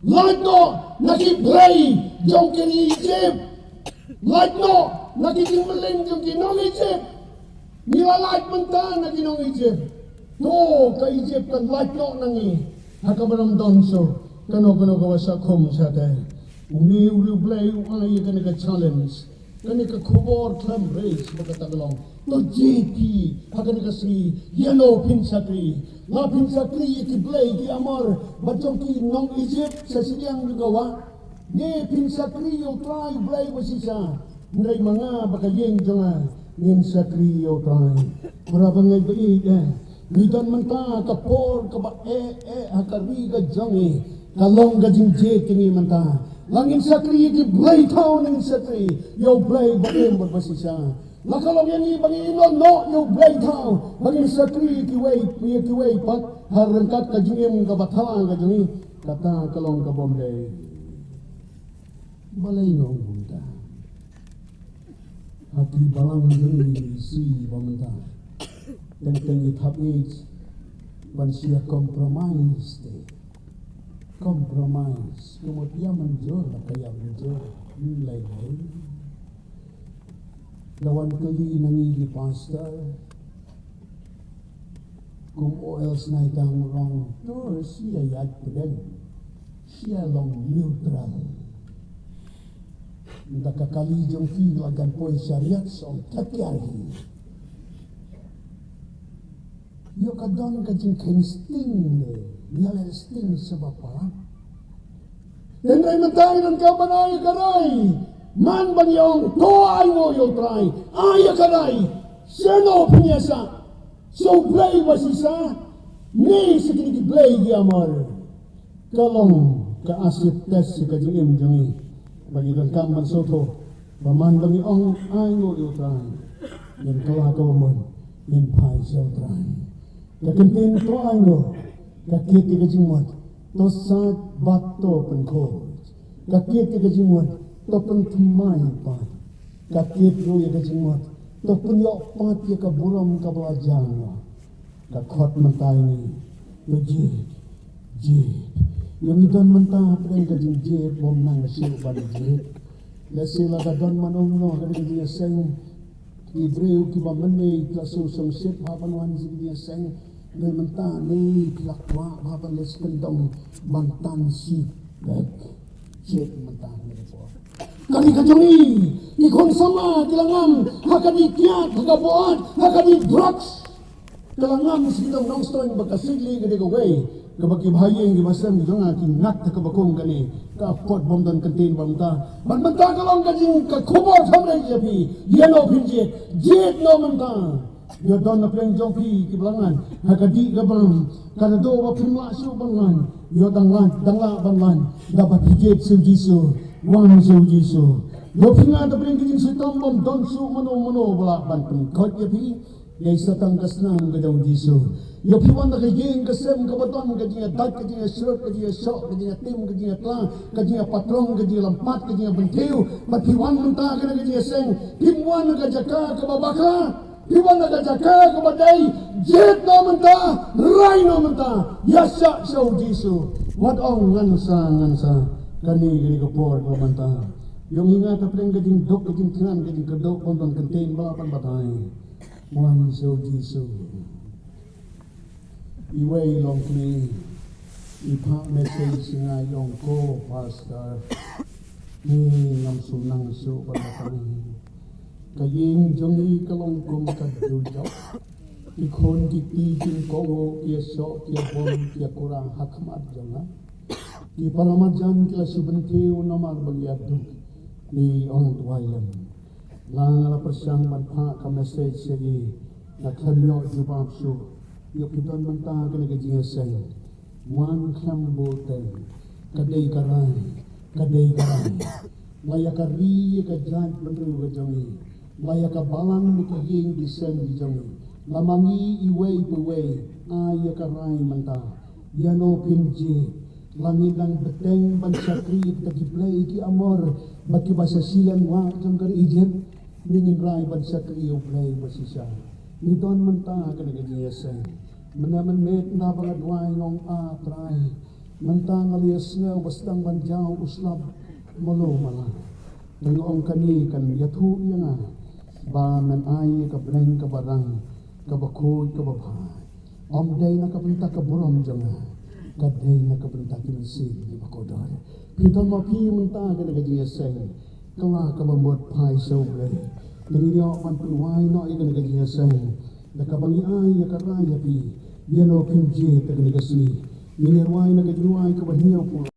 Lait noh na ki blei jong ka ri Ijipt. Lait noh na ki jingmlien jong ki nong Ijipt. Ngi la lait mynta na ki nong Ijipt. To ka Ijipt kan lait noh na ngi ha kaba ym don shuh kano kano kaba sa khum shatei. Une u riewblei u ai ïa kane ka challenge, kane ka khubor khlem ris ba kata ka long, to jied phi ha kane ka sngi, ïa no phin shakri? La phin shakri ïa ki blei ki Amor bad jong ki nong Ijipt sha shiliang jong ka wah, ne phin shakri ïa U Trai U Blei ba shisha? Hynrei ma nga bad ka ïing jong nga ngin shakri ïa U Trai. Para bangeit ba ïeit eh, ngi don mynta ka por kaba eh eh ha ka ri ka jong ngi. Ka long ka jingjied ïa ngi mynta. La ngin shakri ïa ki blei thaw ne ngin shakri ïa U Blei ba im bad ba shisha? La ka long ïa ngi ba ngin ïehnoh noh ïa U Blei thaw ba ngin shakri ïa kiwei, ïa kiwei pat ha ryngkat ka jingim kaba thala ka jong ngi? Kata ka long ka bym dei. Balei nga ong kumta? Ha ki balang jong ngi, shisha ba mynta teng teng i thap ïeit ban shu ïa compromise te. Compromise. Ka mut ïa mynjur la ka ïa mynjur. Ym lei lei. Da wan kylli na ngi ki pastor, kum u Elder Snaitang u ong, to shu ïa ïaid pdeng, shu ïa long neutral. Nda ka kali jong ki la gan poi sha riat, shu ong, tat ïa hi. Ïoh ka don ka jingkheiñ sting ne, ïa leh sting sha ba palat. Hynrei mynta ngi donkam ban ai ïa ka rai. Man ban ïa ong to ainguh ïa U Trai, ai ïa ka rai. Shano phin ïasah? Sha U Blei ba shisha, Ngi sa kine ki blei ki Amor, ka long ka acid test ka jingim jong ngi. Ba ngi donkam ban sngewthuh ba man ba ngi ong ai nguh ïa U Trai, ngin kylla kaba mut, ngin phai sha U Trai. Ka kyntien to ai nguh ka kit ïa ka jingmut, to sait bad to pynkhuid. Ka kit ïa ka jingmut, to pynthymmai pat. Ka kit ruh ïa ka jingmut, to pynïoh pat ïa ka burom kaba la jia. Ka khot mynta ïa ngi, to jied, jied. Ïa ngi don mynta pdeng ka jingjied, bym nang shuh ban jied. Lehse la ka don mano mano ka dei ka jingïaseng. Ki briew kiba mynne ki la shu shongshit bha ban wan sha ka jingïaseng. Hynrei mynta ne ki la kwah bha ban leit sha kyndong ban tan shi bek. Jied mynta ne ka por. Ka dei ka jong ngi, ki khun samla ki la ngam ha ka dei kiad, ha ka buaid, ha ka dei drugs. Ka la ngam sha ki dong Nongstoiñ ba ka Sitli ka dei kawei kaba ki bahaïing ki basem ki jong nga ki ngat ha kaba kum kane. Ka apot bym don kyntien ba mynta. Bad mynta ka long ka jing ka khubor thamrei ïa phi. Ïano phin jied, jied noh mynta. Ïoh don na pdeng jong phi kiba la ngam ha ka dih ka bam, ka naduh ba phim lah shuh ban ngam. Ïoh dang lah, dang lah ban ngam. Da ba phi jied sha U Jisu, wan sha U Jisu. Ïoh phi ngam da pdeng ka jingshitom bym don shuh mano mano ba lah ban pynkhuid ïa phi. Ïa sa tang ka snam ka jong U Jisu. Ïoh phi wan da ka ïing ka sem kaba don ka jingïadait, ka jingïashrut, ka jingïashoh, ka jingïatim, ka jingïatla, ka jingïapatrong, ka jingïalampat, ka jingïabynthiew. Bad phi wan mynta kane ka jingïaseng. Phim wan na ka jaka kaba bakla. Phi wan na ka jaka kaba dei. Jied noh mynta, rai noh mynta. Ïasyah sha U Jisu. Wat ong ngan sa, ngan sa. Kane ka dei ka por kaba mynta. Ïoh ngi ngam ha pdeng ka jingduk, ka jingthngan, ka jingkyrduh, bym don kyntien ba lah ban batai. Wan sha U Jisu. Iwei long kine i phah message sha nga, i ong ko pastor, ngi ngam shu nang shuh ban batai. Ka ïing jong ngi ka long kum ka dujok. Ki khun ki kti ki ïa kohnguh, ki ïa shoh, ki ïa bom, ki ïa kurang ha khmat jong nga. Ki para marjan ki la shu bynthiew namar ba ngi ïa duk. Ngi ong duwai lem. Nga la pyrshang ban phah ka message sha ki, nga khlem ïoh jubab shuh. Ïoh phi don mynta kane ka jingïaseng. Wan khlem bun teng. Ka dei ka rai, ka dei ka rai. La ïa ka ri ïa ka jaitbynriew ka jong ngi. La ïa ka balang bad ka ïing ki sem ki jong ngi. La ma ngi iwei pa iwei, ai ïa ka rai mynta. Ïano phin jied. La ngi dang bteng ban shakri ïa kita ki blei ki Amor bad kiba sha shiliang wah jong ka ri Ijipt. Ngi ngin rai ban shakri ïa U Blei ba shisha. Ngi don mynta ha kane ka jingïaseng. Mynne mynmiet ynda ba nga duwai nga ong, A Trai, mynta nga la ïohsngew ba sdang ban jaw u slap malu mala. Te nga ong kane kan ïathuh ïa nga ba men ai ïa ka bneng kaba rang, kaba khuid, kaba bha. Ym dei na ka bynta ka burom jong nga, ka dei na ka bynta ki mynsiem kiba kordor. Phi don ma phi mynta ha kane ka jingïaseng, kylla kaba mut phai sha U Blei. Te ngin ïoh ban pynwai noh ïa kane ka jingïaseng da kaba ngi ai ïa ka rai ïa phi. Ïano phin jied ha kane ka sngi. Ngin ïa rwai na ka jingduwai kaba hynñiewphew.